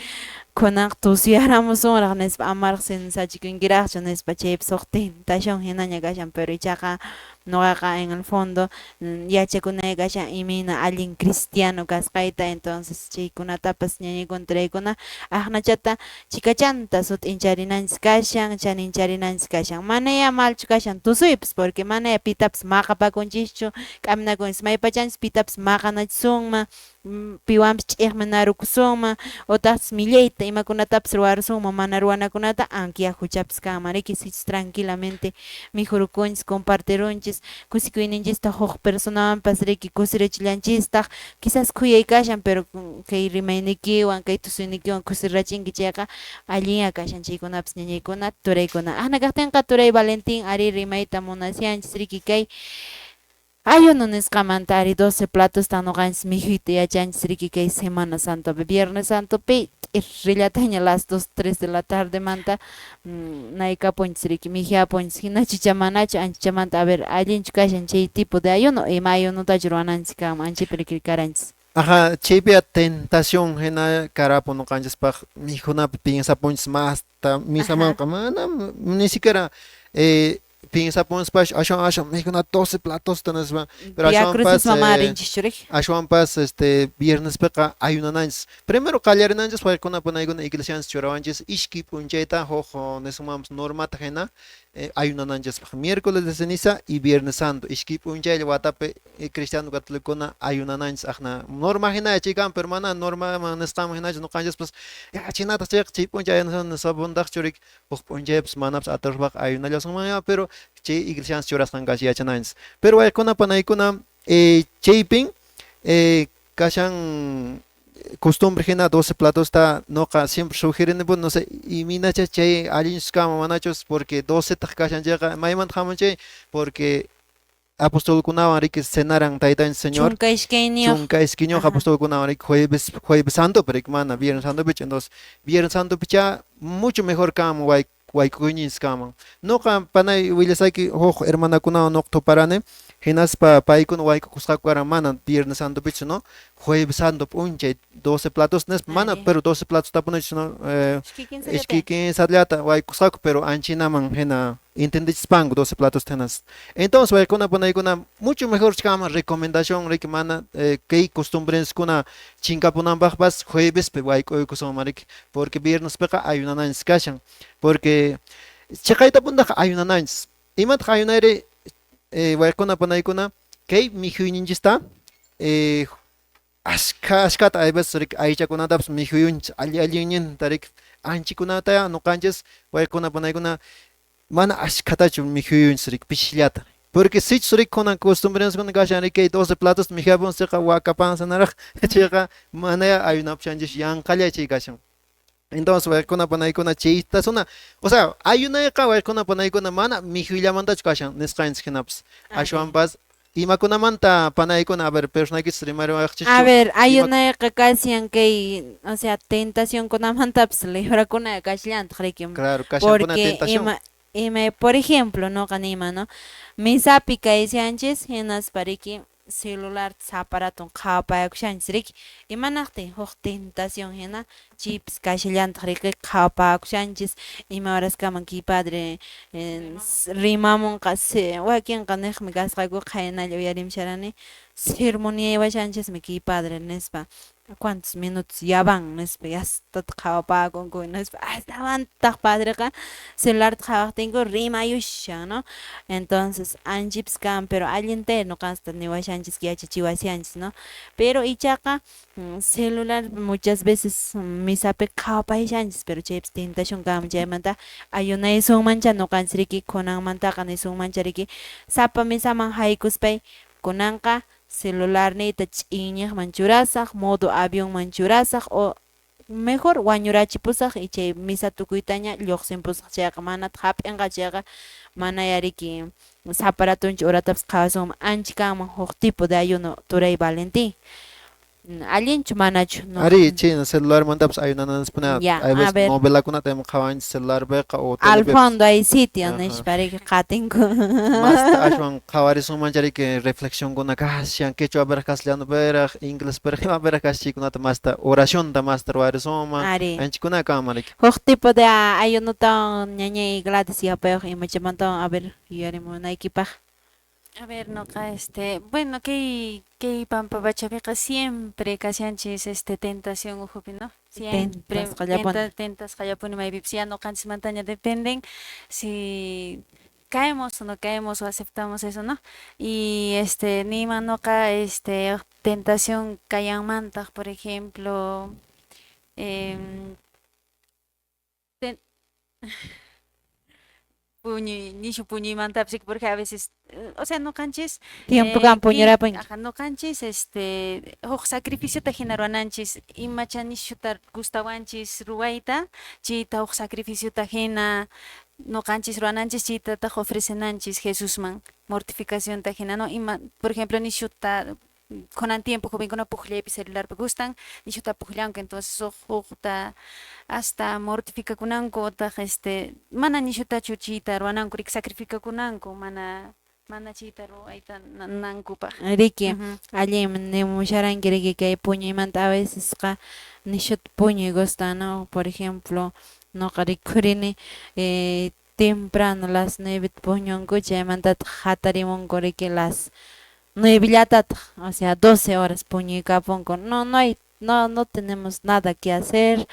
kunanqa tusuyaramusunraq nispa, amaraq sinsachikunkiraqchu nispa, chaypis huk tentación hinaña kashan, pero ichaqa nuqaqa en el fondo yachakunay kashan imayna allin cristiano kasqayta, entonces chaykunatapas ñañaykuna turaykuna aqnachata chikachanta sut'incharinanchis kashan, chanincharinanchis kashan, manaya malchu kashan tusuypas, porque manaya pitapis maqapakunchischu, k'aminakunchis, maypachanchis pitapis maqanachisunman, piwanpis ch'iqminarukusunman, utaqchis millayta imakunatapis ruwarusunman mana ruwanakunata, aunque ya huchapis kanman riki, sichus tranquilamente mikhurukunchis, compartirunchis, kusikuyninchista huk personawanpas riki kusirichillanchistaq, quizás khuyay kashan, pero kay rimaynikiwan kay tusuynikiwan kusirachinki chayqa allinya kashan chaykunapis ñañaykuna turaykuna. Aqna kaqtinqa turay Valentín ari rimayta munashanchis riki kay ayuno nisqamanta, ari 12 platosta nuqanchis mikhuyta yachanchis riki kay Semana Santopi, Viernes Santopi t'irrillataña las 2, 3 de la tarde manta naykapunchis riki mikhuyapunchis, hinachu manachu anchamanta, a ver allinchu kashan chay tipo de ayuno, ima ayunotachu ruwananchis kanman anchapi riki karanchis. Aja, chaypi tentación hina karapu nuqanchispaq mikhunapi piensapunchis masta misamanqa mana ni siquiera piensapunspash ashwan ashwan mikhuna 12 platosta nispa, pero ashwanpas ashwanpas viernespiqa ayunananchis primero qallarinanchis waykuna panaykuna iglesianchis churawanchis ishki p'unchayta huk nisunmanpas normata hina ayunananchispaq miércoles de ceniza y viernes santo ishki p'unchaylla watapi cristiano católicokuna ayunananchis aqna norma hina chay kan, pero mana normaman nisqanman hinachu nuqanchispas ya chinataq chayqa chay p'unchay ayunasun nispapuntaqchu riki huk p'unchaypas manapas atirpaq ayunallasunmanya, pero chay iglesianchis churasqan kashan yachananchis. Pero waykuna panaykuna chaypin kashan costumbre hina 12 platosta noqa siempre sugerini, no sé imaynacha chay allinchus kanman manachus, porque 12 taq kashan chayqa maymanta hamun chay, porque Apostolkunawan riki cenaran taytanchis Señor. 12. 12 apostolkunawan riki jueves santopi riki, mana viernes santopichu. Entonces viernes santopicha mucho mejor kanman wayk'ukuyninchis kanman. Noqa panay willasayki huk hermanakunawan noqa tuparani, hinaspa paykuna wayk'ukusqaku karan mana viernes santopichu, no, jueves santo p'unchay 12 platos nispa, mana pero 12 platos tapunichu, no, ishki kinsallata wayk'usqaku, pero anchinaman hina entendichispanku 12 platos hinas. Entonces waykuna panaykuna mucho mejor kanman recomendación riki, mana kay costumbrenskuna chinkapunanpaqpas juevespi wayk'uykusunman riki, porque viernespiqa ayunananchis kashan, porque chiqaytapuntaqa ayunananchis. Imataq ayunayri, waykuna panaykuna, kay mikhuyninchista ashkata hay veces riki aychakunatapas mikhuyunchis alli allinninta riki, anchikunata noqanchis waykuna panaykuna mana ashkhatachu mikhuyunchis riki, pishillata. Porque sichus riki kunan costumbrenskuna kashan riki kay 12 platos mikhapunchikqa waka pansanaraq chayqa mana ayunapushanchis, yanqalla chay kashan. Entonces waykuna panaykuna chaytasuna, o sea, ayunayqa waykuna panaykuna mana mikhuyllamantachu kashan nisqanchis hinapas, ashwanpas imakunamanta panaykuna, a ver, personaykichis rimariwaqchischu. A ver, ayunayqa kashan kay, o sea, tentacionkunamantapas librakuna kashallantaq riki. Claro, kashanpuna tentación. Ima, por ejemplo, noqa nima, no, misapi kayshanchis hinaspa riki celular aparaton qhawapakushanchis riki, imanaqtin huk tentación hina chipis kashallantaq riki, qhawapakushanchis ima horaskaman kay padre rimamunqa, wakinqa niqmi kasqaku qhaynalla uyarimsharani sermoniaywashanchismi kay padre nispa, cuántos minutos ya van nispa, yastata qhawapakunku nispa, astawantaq padreqa celularta qhawaqtinku rimayushan, no. Entonces anchipis kan, pero allinta noqansta niwashanchis yachachiwashanchis, no, pero ichaqa celular muchas veces misapi qhawapayashanchis, pero chaypis tentación kanman. Chaymanta ayunaysunmancha noqanchis riki, kunanmantaqa nisunmancha riki, sapa misaman haykuspay kunanqa celularniyta ch'iñiqman churasaq, modo avionman churasaq, o mejor wañurachipusaq y chay misa tukuytaña lluqsinpusaq, chayqa manataq hap'inqa chayqa manaya riki saparatunchik horatapas qhawasunman. Ancha kanman huk tipo de ayuno, turay Valentín. Allinchu manachu? No. Ari, chayna celularmantapas ayunananchispuna, hay veces novelakunata ima qhawanchis celularpiqa o Al fondo hay sitio nispa riki qatinku. Masta ashwan qhawarisunmancha riki reflexionkuna kashan quechuapiraq, castellanopiraq, inglespiraq, imapiraq kashan chaykunata masta oracionta masta ruwarisunman. Ari. Anchikuna kanman riki. Huk tipo de ayunotawan ñañay Gladys yapayuq imachamantawan, a ver, yuyarimunaykipaq. A ver, noqa, bueno, kay pampapachapiqa siempre kashanchis tentación ujupi, ¿no? Siempre tentasqallapuni maypipas, ya noqanchismantaña dependen si caemos o no caemos o aceptamos eso, ¿no? Y nima noqa tentación kayanmantaq, por ejemplo, puñuy, nishu puñuymantapas, porque a veces, o sea, noqanchis tiempo kan puñurapunki. Aja, noqanchis huk sacrificiota hina ruwananchis, imacha nishuta gustawanchis ruwayta, chayta huk sacrificiota hina noqanchis ruwananchis, chaytataq ofrecenanchis Jesusman, mortificacionta hina, ¿no? Ima, por ejemplo, nishuta kunan tiempo jovenkuna pukllaypi celularpi gustan, nishuta pukllanku, entonces hukta hasta mortificakunanku otaq mana nishutachu chayta ruwananku, riki sacrificakunanku, mana chayta ruwayta nankupaq. Riki, allinmi nimusharanki riki kay puñuymanta, a vecesqa nishuta puñuy gustan, ¿no? Por ejemplo, noqa rikurini temprano las 9 puñunku, chaymantataq hatarimunku riki las 9llatataq, o sea, 12 horas puñuykapunku. No, no hay, no, no tenemos nada que hacer,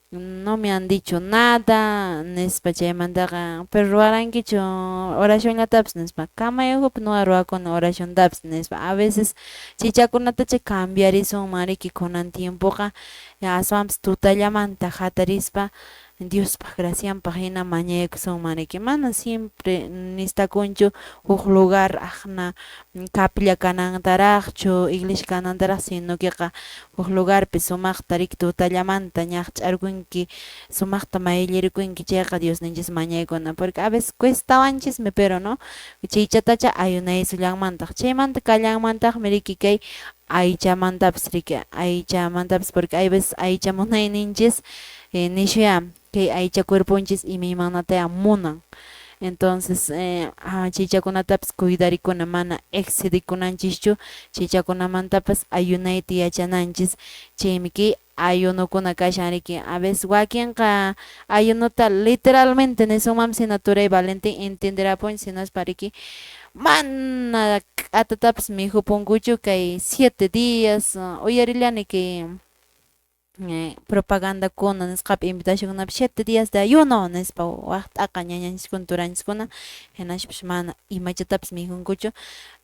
no me han dicho nada, nispa chaymantaqa, pero ruwarankichu oracionllatapas nispa, kamayuqpi no ruwakuna oraciontapas nispa. A veces chichakunatacha cambiarisunman riki kunan tiempoqa, aswanpas tutallamanta hatarispa Diospaq gracianpaq hina mañaykusunman riki, mana siempre nistakunchu huk lugar aqna capilla kanantaraqchu, iglesia kanantaraq, sino queqa huk lugarpi sumaqta riki tutallamanta ñaqch'arkunki, sumaqta mayllirikunki chayqa Diosninchis mañaykuna, porque a veces cuestawanchismi, pero no, chaychatacha ayunaysullanmantaq, chaymanta kallanmantaqmi riki kay aychamantapas riki, aychamantapas, porque hay veces aycha munayninchis nishuya kay aycha cuerponchis imaymanataya munan. Entonces chaychakunatapas cuidarikuna, mana excedikunanchischu, chaychakunamantapas ayunayta yachananchis, chaymi kay ayunokuna kashan riki. A veces wakinqa ayunota literalmente nisunmanpas hina turay Valentín entenderapun, sinaspa riki mana k'atatapas mikhupunkuchu kay 7 días, uyarillani kay propagandakuna nisqapi invitacionkunapi 7 días de ayuno nispa waq t'aqa ñañanchiskuna turanchiskuna, hinaspas mana imachatapas mikhunkuchu,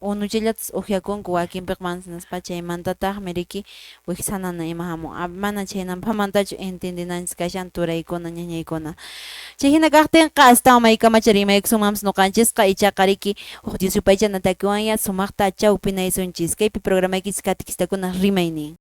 unuchallatas uqyakunku wakinpiqa manas nispa, chaymantataqmi riki wiksanana ima hamun, mana chhaynanpamantachu entendinanchis kashan turaykuna ñañaykuna. Chay hina kaqtinqa astawan maykamacha rimaykusunmanpas nuqanchisqa, ichaqa riki huk Dios yupaychana takiwanya sumaqta chawpinaysunchis kaypi programaykichis katikistakuna rimaynin.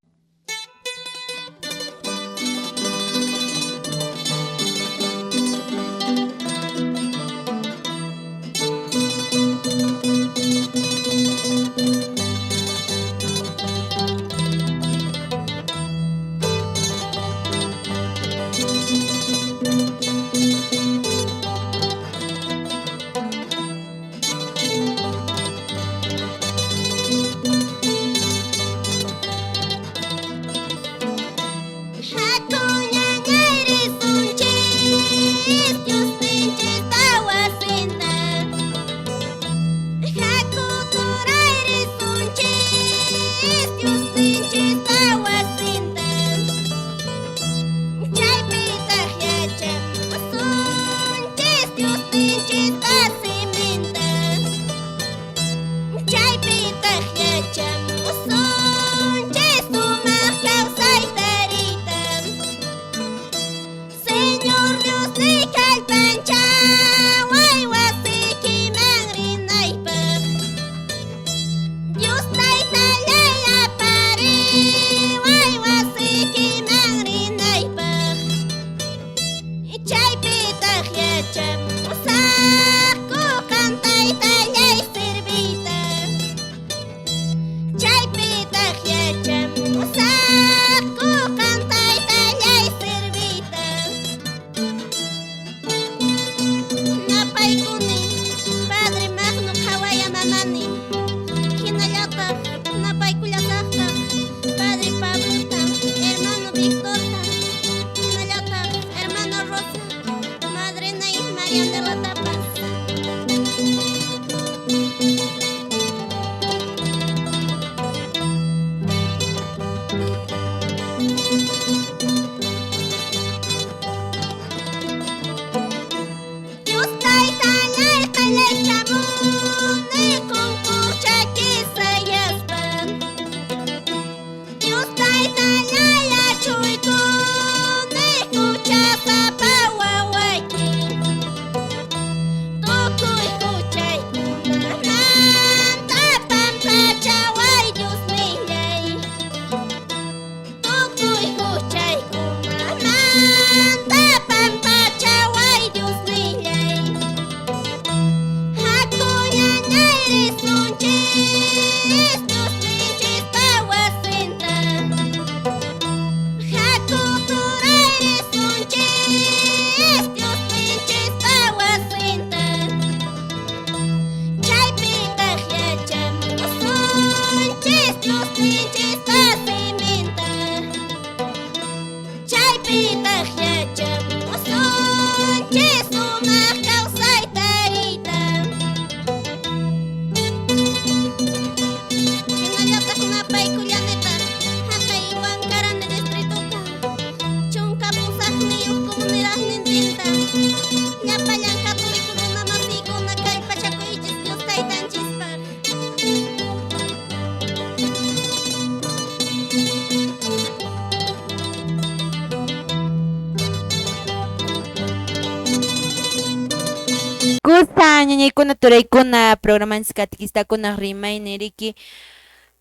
Kusa ñañaykuna turaykuna programanchis catequistakunaq rimaynin riki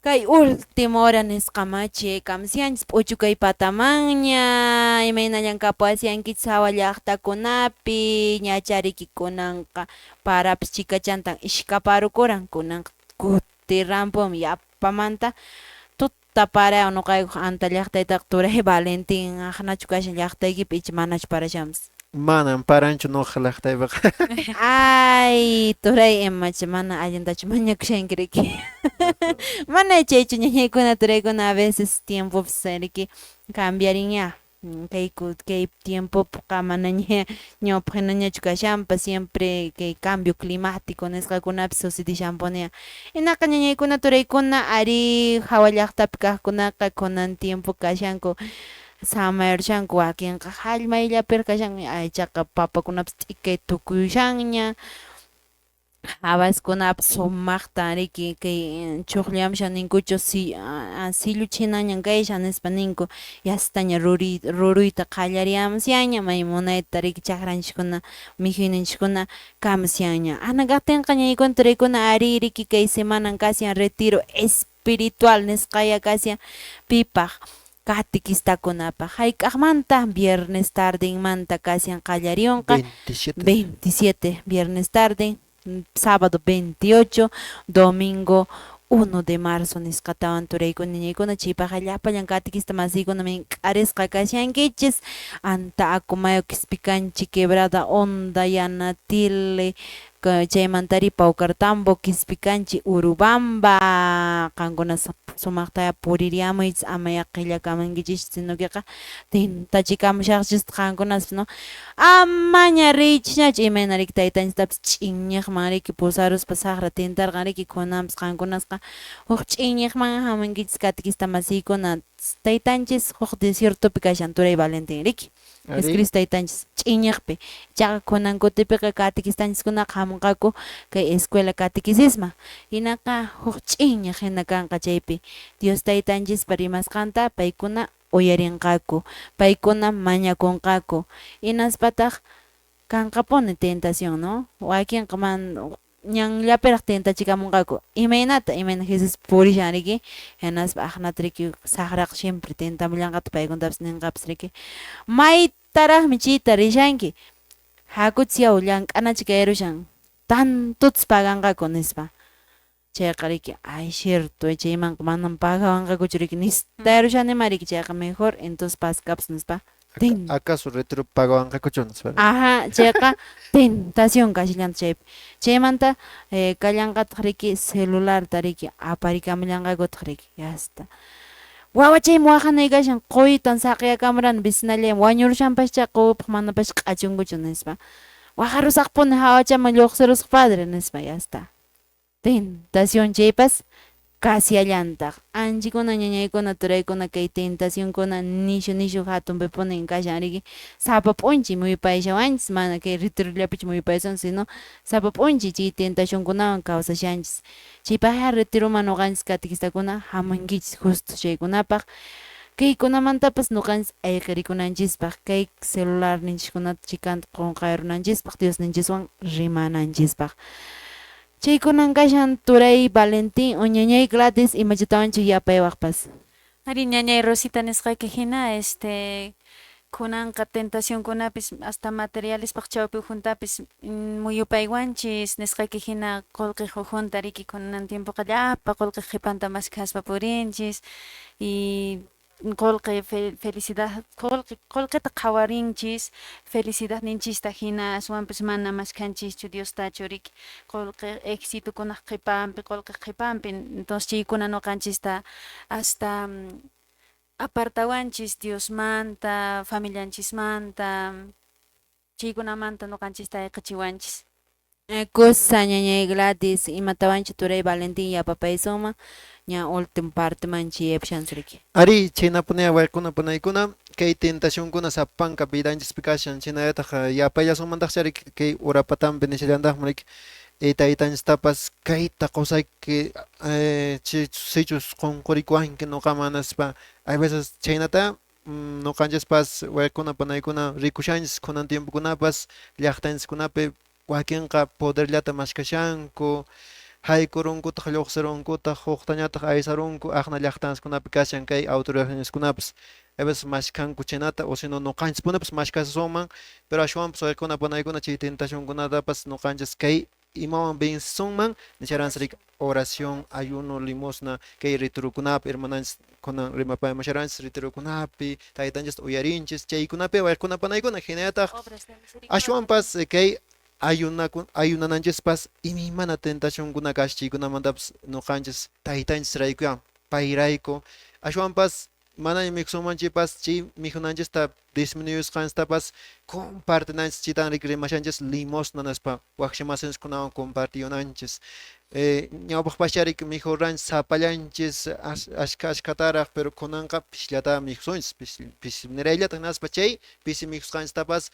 kay última hora nisqamachi kamsianchis p'uchukay patamanña imaynallan kapuwashankichis hawa llaqtakunapi ñachariki kunanqa parapas chikachantan ishkaparukuran kunanqa kutirampunmi yapamanta tuta parawan nuqaykuq anta llaqtaytaqa turay Valentín aqnachu kashan llaqtaykipi icha manachu parashanpas. Manan paranchu nuqa llaqtaypiqa. Ay, turay imacha mana allintachu mañakushanki riki. Mana chaychu ñañaykuna turaykuna a veces tiempopis riki cambiarinña. Kay kay tiempopiqa manaña ñawpaq hinañachu kashanpas siempre kay cambio climático nisqakunapis sucedishanpuniña. Hinaqa ñañaykuna turaykuna ari hawa llaqtapi kaqkunaqa kunan tiempo kashanku samayarushanku wakinqa hallmayllapir kashanku aychaqa papakunapas t'ikay tukuyushanña habaskunapas sumaqta riki kay chuqllamushan ninkuchu silluchinañan kayshan nispa ninku yastaña ruruyta qallariyamushanña may munayta riki chakranchiskuna mikhuyninchiskuna kamushanña ana kaqtinqa ñañaykuna turaykuna ari riki kay semanan kashan retiro espiritual nisqaya kashan pipaq catequistakunapaq hayk'aqmanta viernes tardinmanta kashan qallariyunqa 27 27 viernes tarde sábado 28 domingo 1 de marzo nisqatawan turaykuna ñañaykuna chaypaqqa llapallan catequista masiykuna mink'arisqa kashankichis anta Acomayo Quispicanchi Quebrada Honda Yanatile chaymantari Paucartambo Quispicanchi Urubamba qankuna sumaqtaya puririyamuychis amaya qillakamankichis sino queqa tintachikamushaqchis qankunas no amaña riychisñachu imayna riki taytanchistapis ch'inñiqman riki pusaruspa saqra tintarqan riki kunanpas qankunasqa huk ch'inñiqman hamunkichis catequista masiykuna taytanchis huk desiertopi kashan turay Valentín riki Jesucristo taytanchis ch'inñiqpi ichaqa kunan kutipiqa catequistanchiskunaqa hamunqaku kay escuela catequisisma hinaqa huk ch'inñiq hina kanqa chaypi Dios taytanchispa rimasqanta paykuna uyarinqaku paykuna mañakunqaku hinaspataq kanqapuni tentación no wakinqa man ñanllapiraq tentachikamunqaku imaynata imayna Jesús purishan riki hinaspa aqnata riki saqraqa siempre tentamullanqataq paykunatapas ninqapas riki maytaraqmi chayta rishanki hakuchis yaw llank'anachi kayrushan tantotas paganqaku nispa chayqa riki ay cierto chaymanqa manam pagawanqakuchu riki nistayarushanima riki chayqa mejor entonces paskapas nispa. ¿Acaso retiro pagawanqakuchu nispa? Ajá, chayqa tentación kashillanta chaypi. Chaymanta kallanqataq riki celularta riki aparikamullanqakutaq riki yasta. Wawachaymi waqanay kashan quytan saqiyakamuran vecinallaymi wañurushanpascha quwipaq manapash q'achunkuchu nispa. Waqarusaqpuni hawachaman lluqsirusaq padre nispa yasta. Tentación chaypas kasiallantaq anchikuna ñañaykuna turaykuna kay tentacionkuna nishu nishu hatunpipunin kashan riki sapa p'unchay muyupayashawanchis mana kay retirollapichu muyupayashan sino sapa p'unchay chay tentacionkunawan kawsashanchis chaypaqqa retiroman nuqanchis catequistakuna hamunkichis justo chaykunapaq kaykunamantapas nuqanchis ayqirikunanchispaq kay celularninchiskunata chikanta qunqayrunanchispaq Diosninchiswan rimananchispaq. Chaykunan kashan turay Valentín o ñañay Gladys imachatawanchu yapaywaqpas. Ari ñañay Rosita nisqayki hina kunanqa tentacionkunapis hasta materialespaq chawpi ujuntapis muyupaywanchis nisqayki hina qullqiq ujunta riki kunan tiempoqa llapa qullqiq qhipanta maskhaspa purinchis y qullqi felicidad qullqita qhawarinchis felicidadninchista hina aswanpis mana maskhanchischu Diostachu riki qullqi exitokunaq qhipanpi qullqiq qhipanpi entonces chaykuna nuqanchista hasta apartawanchis Diosmanta familianchismanta chaykunamanta nuqanchista ayqichiwanchis. Kusa ñañay Gladys imatawanchu turay Valentín yapapaysunman ña último parteman chayapushanchis riki. Ari chhaynapuniya waykuna panaykuna kay tentacionkuna sapanka vidanchispi kashan chhaynallataq yapallasunmantaqcha riki kay urapatampi nishallantaqmi riki taytanchistapas kayta qusayki sichus qunqurikuwanki nuqaman nispa hay veces chhaynata nuqanchispas waykuna panaykuna rikushanchis kunan tiempokunapas llaqtanchiskunapi Wakinqa poderllata maskashanku, haykurunkutaq lluqsirunkutaq, huqtañataq aysarunku, aqna llaqtanskunapi kashan kay autoridadkunapas a veces maskhanku chaynata o sino nuqanchispunipas maskhasunman, pero ashwanpas waykuna panaykuna chay tentacionkunatapas nuqanchis kay imawan vencesunman nisharanchis oración, ayuno, limosna, kay retirokunapi hermananchis kunan rimapayamusharanchis retirokunapi taytanchista uyarinchis chaykunapi waykuna panaykuna hinallataq ashwanpas kay ayunananchispas imaymana tentacionkuna kashan chaykunamantapas nuqanchis taytanchis raykuyan payrayku ashwanpas manaña mikhusunmanchikpas chay mikhunanchista disminuyusqanchistapas compartinanchis chaytan riki rimashanchis limosna nispa wakcha masinchikkunawan compartiyunanchis. Ñawpaqpacha riki mikhuranchis sapallanchis ashka ashkataraq pero kunanqa pishillata mikhusunchis pisi nirayllata hinaspa chay pisi mikhusqanchistapas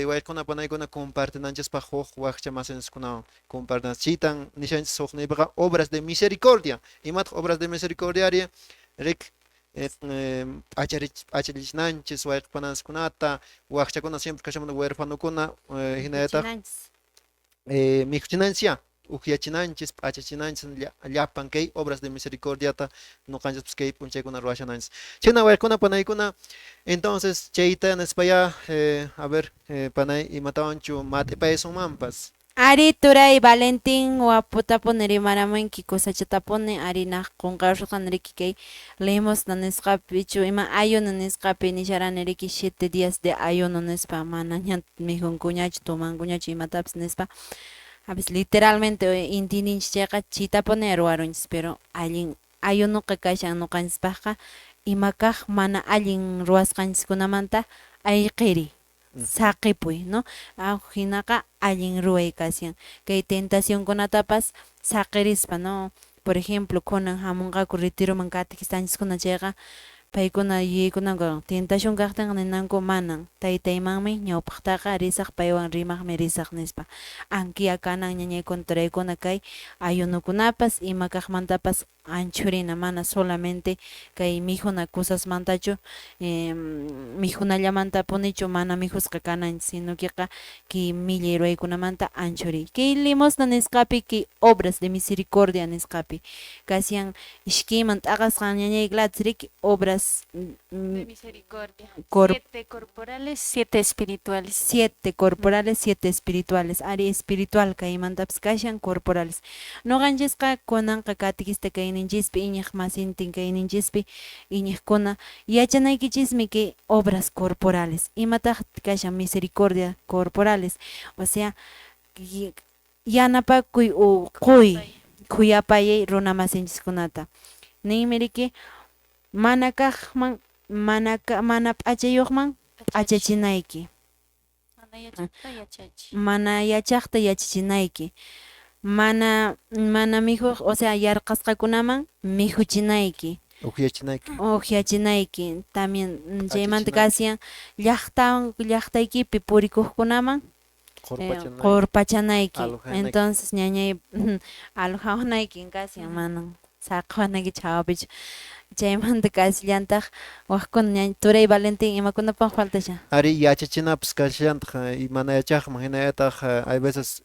waykuna panaykuna compartinanchispaq huk wakcha masinchikkunawan compartinanchis chaytan nishanchis hukniypiqa obras de misericordia. Imataq obras de misericordia rik p'achallichinanchis wayqipananchiskunata wakchakuna siempre kashanmanta huerfanokuna hinallataq mikhuchinanchis ukyachinanchis p'achachinanchis llapan kay obras de misericordiata nuqanchispas kay p'unchaykuna ruwashananchis. Chhayna waykuna panaykuna entonces chayta nispaya a ver panay imatawanchu mat'ipayasunmanpas. Ari turay Valentín waputapuni rimaramunki kusachatapuni ari naq qunqarusqani riki kay limosna nisqapichu ima ayuno nisqapi nisharani riki 7 días de ayuno nispa manaña mikhunkuñachu tomankuñachu imatapas nispa. A veces literalmente intininchis chayqa chaytapuni ruwarunchis pero allin ayunoqa kashan nuqanchispaqqa ima kaq mana allin ruwasqanchiskunamanta ayqiri saqipuy, ¿no? Hinaqa allin ruway kashan kay tentacionkunatapas saqirispa, ¿no? Por ejemplo, kunan hamunqaku retiroman catequistanchiskuna chayqa paykuna yuyaykunanku tentación kaqtinqa ninanku manan taytaymanmi ñawpaqtaqa risaq paywan rimaqmi risaq nispa. Ankiya kanan ñañaykuna turaykuna kay ayunokunapas ima kaqmantapas anchurina mana solamente kay mikhuna cosasmantachu mikhunallamantapunichu mana mikhusqa kananchis sino queqa kay millay ruwaykunamanta anchuriy. Kay limosna nisqapi kay obras de misericordia nisqapi kashan ishkayman t'aqasqan ñañay Gladys riki obras de misericordia. 7 corporales, 7 espirituales. 7 corporales, 7 espirituales. Ari espiritual kaymantapas kashan corporales. Nuqanchisqa kunanqa catequista kayninchispi iñiq masintin kayninchispi iñiqkuna yachanaykichismi kay obras corporales. Imataq kashan misericordia corporales, o sea yanapakuy o quy khuyapayay runa masinchiskunata. Ninmi riki mana kaqman mana p'achayuqman p'achachinayki. Mana yachaqta yachachinayki. Mana mikhuq, o sea yarqasqakunaman mikhuchinayki. Ukyachinayki. También chaymanta kashan llaqtaykipi purikuqkunaman qurpachanayki. Entonces ñañay alojawanaykin kashan manan saqawanayki chawapichu. Chaymanta kashallantaq waqkuna turay Valentín imakunapaq faltashan. Ari yachachinapas kashallantaq mana yachaqman hinallataq hay veces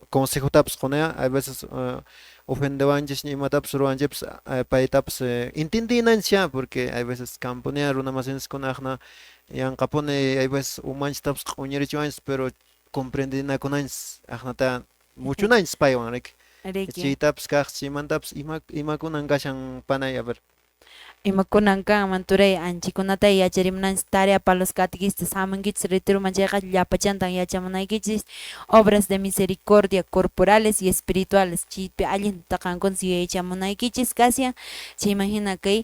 consejotapas qunaya hay veces ofendewanchis imatapas ruwanchis paytapas entendinanchis porque hay veces kampunea runa masinchikkunaqna yanqapuni hay veces umanchistapas q'uñirichiwanchis pero comprendinakunanchis aqnata muchunanchis paywan riki. Chaytapas kaq chaymantapas imakunan kashan panay a ver. Imakunan kanman turay anchikunata yacharimunanchis tarea para los catequistas hamunkichis retiroman chayqa llapachantan yachamunaykichis obras de misericordia corporales y espirituales chaypi allinta qankuna yuyaychamunaykichis kashan chayman hina kay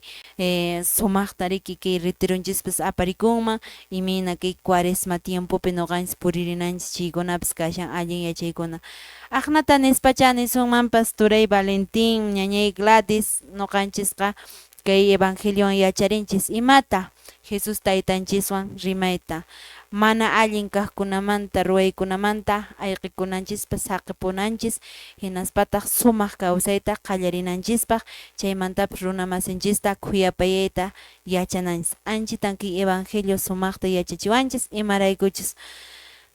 sumaqta riki kay retironchispas aparikunman imayna kay cuaresma tiempopi nuqanchis puririnanchis chaykunapas kashan allin yachaykuna. Aqnata nispacha nisunmanpas turay Valentín ñañay Gladys nuqanchisqa kay evangeliowan yacharinchis imata Jesús taytanchiswan rimayta mana allin kaqkunamanta ruwaykunamanta ayqikunanchispas saqipunanchis hinaspataq sumaq kawsayta qallarinanchispaq chaymantapas runa masinchista khuyapayayta yachananchis. Anchitan kay evangelio sumaqta yachachiwanchis imaraykuchis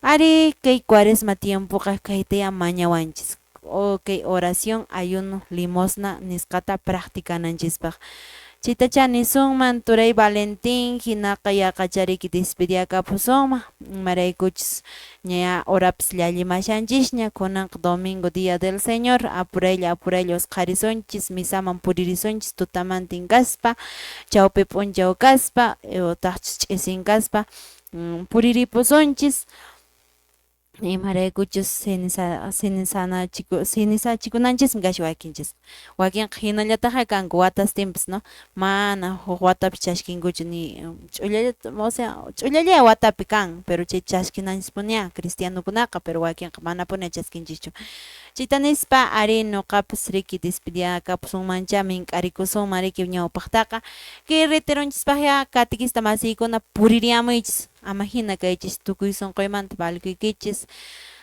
Ari kay cuaresma tiempoqa kaytaya mañawanchis. O kay oración, ayuno, limosna nisqata practicananchispaq. Chaytacha nisunman turay Valentín, hinaqa yaqachariki despediakapusunman, imaraykuchus ña horapis llallimashanchisña, kunanqa domingo día del Señor, apuraylla apuraylla usqharisunchis, misaman puririsunchis tutamantin kaspa, chawpi p'unchaw kaspa, utaqchus ch'isin kaspa, puriripusunchis. Imaraykuchus cenizaachikunanchismi kashan wakinchis. Wakinqa hinallataqa kanku watastinpas, no? Mana huk watapi chaskinkuchu ni ch'ullallata, o sea, ch'ullalla watapi kan, pero chay chaskinanchispunia cristianokunaqa, pero wakinqa manapuni chaskinchischu. Chayta nispa ari nuqapas riki despediakapusunmancha mink'arikusunman riki ñawpaqtaqa kay retironchispaqya catequista masiykuna puririyamuychis. Ama hina kaychis tukuy sunquymanta valkuykichis,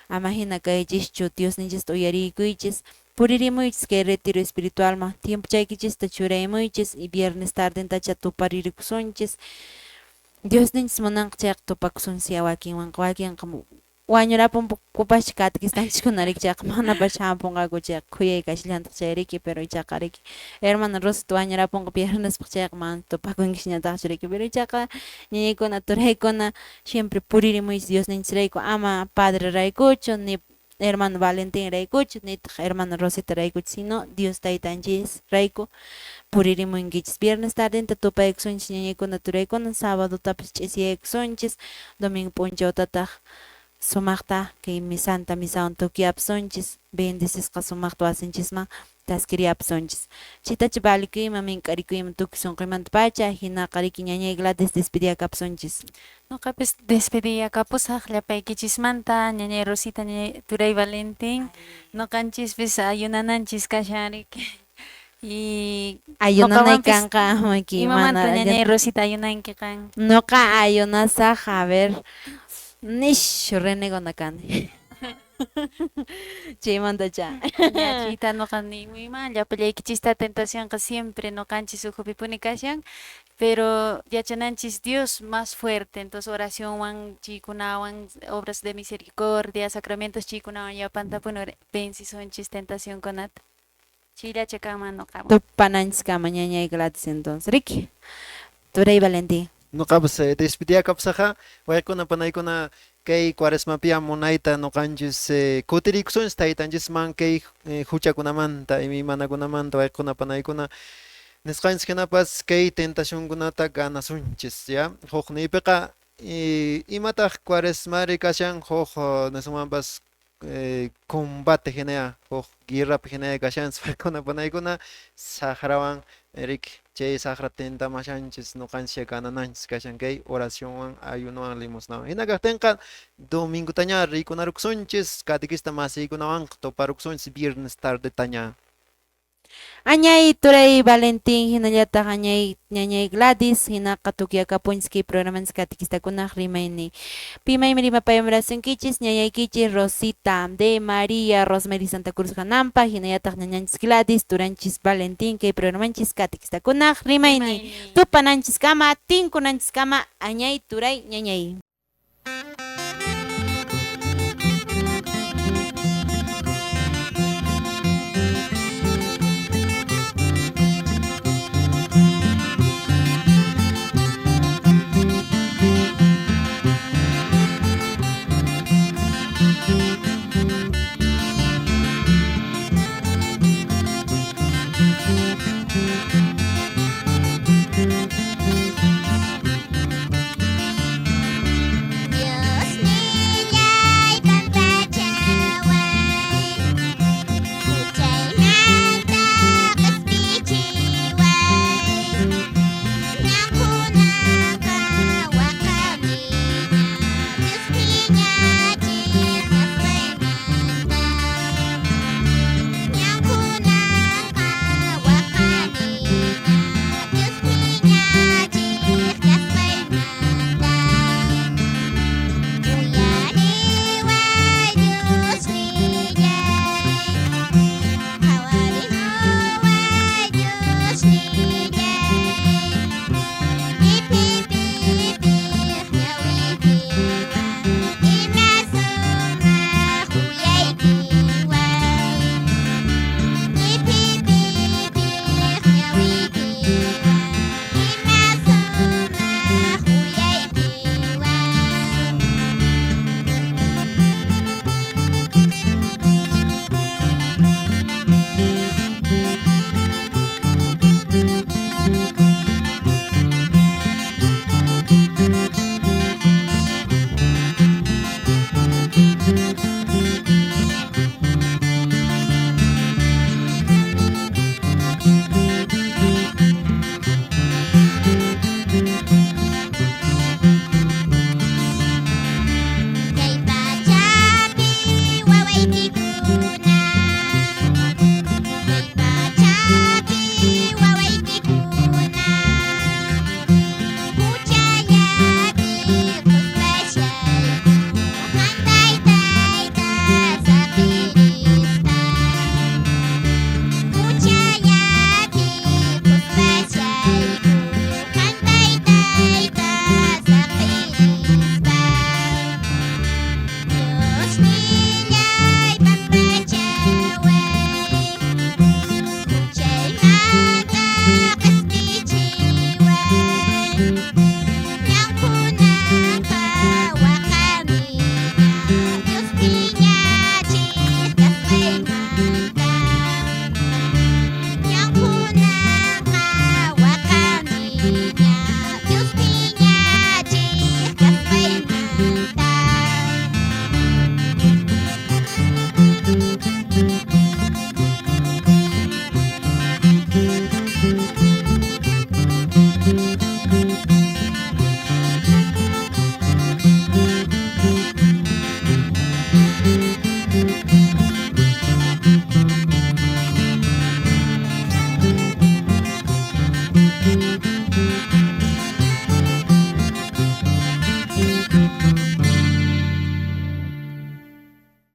ama hina kaychischu Diosninchista uyariykuychis, puririmuychis kay retiro espiritualman, tiempochaykichista churaymuychis y viernes tardentacha tuparirikusunchis. Diosninchis munanqa chayqa tupakusunchis wakinwanqa, wakinqa wañurapunkupash catequistanchiskuna riki chayqa manapash hampunqaku chayqa khuyay kashallantaq chay riki, pero ichaqa riki hermana Rosita wañurapunqa viernespaq chayqa mana tupakunkishñataqchu riki, pero ichaqa ñañaykuna turaykuna siempre puririmuychis Diosninchisrayku, ama padre raykuchu ni hermano Valentín raykuchu nitaq hermana Rosita raykuchu, sino Dios taytanchis rayku puririmunkichis. Viernes tardenta tupaykusunchis ñañaykuna turaykuna, sábadotapas ch'isiyaykusunchis, domingo p'unchawtataq sumaqta kay misanta misawan tukyapusunchis, bendecisqa sumaqta wasinchisman taskiriyapusunchis. Chaytacha valikuyman mink'arikuyman tukuy sunquymanta pacha, hinaqa riki ñañay Gladys despediyakapusunchis. Nuqapis despediyakapusaq llapaykichismanta, ñañay Rosita, ñañay turay Valentín, nuqanchispis ayunananchis kashan riki. Y ayunanay kanqa maki imamanta ñañay Rosita ayunanki qan? Nuqa ayunasaq, a ver, nishu renegona kani. Chaymantacha. Chayta nuqa nimuyman llapallaykichista tentacionqa siempre nuqanchis ukhupipuni kashan, pero yachananchis Dios más fuerte, entonces oracionwan chaykunawan, obras de misericordia, sacramentos chaykunawan llapantapuni vencisunchis tentacionkunata. Chayllacha kanman nuqawan. Tupananchiskama ñañay Gladys entonces. Riki. Turay Valentín. Nuqapas despediyakapusaqqa waykuna panaykuna kay cuaresmapia munayta nuqanchis kutirikusunchis taytanchisman kay huchakunamanta imaymanakunamanta waykuna panaykuna nisqanchis hinapas kay tentacionkunata ganasunchis, ya huk niypiqa imataq cuaresmari kashan huk nisunmanpas combate hinaya huk guerrapi hinaya kashanchis waykuna panaykuna saqrawan riki chay saqra tentamashanchis nuqanchis ganananchis kashan kay oracionwan ayunowan limosnawan. Hina kaqtinqa domingotaña rikunarukusunchis catequista masiykunawanqa tuparukusunchis viernes tardetaña. Añay turay Valentín hinallataq añay ñañay Gladys hinaqa tukyakapunchis kay programanchis catequistakunaq rimaynin. Pimaymi rimapayamurasunkichis ñañaykichis Rosita de María Rosemary Santa Cruz Hanampa hinallataq ñañanchis Gladys turanchis Valentín kay programanchis catequistakunaq rimaynin. Tupananchiskama tinkunanchiskama añay turay ñañay.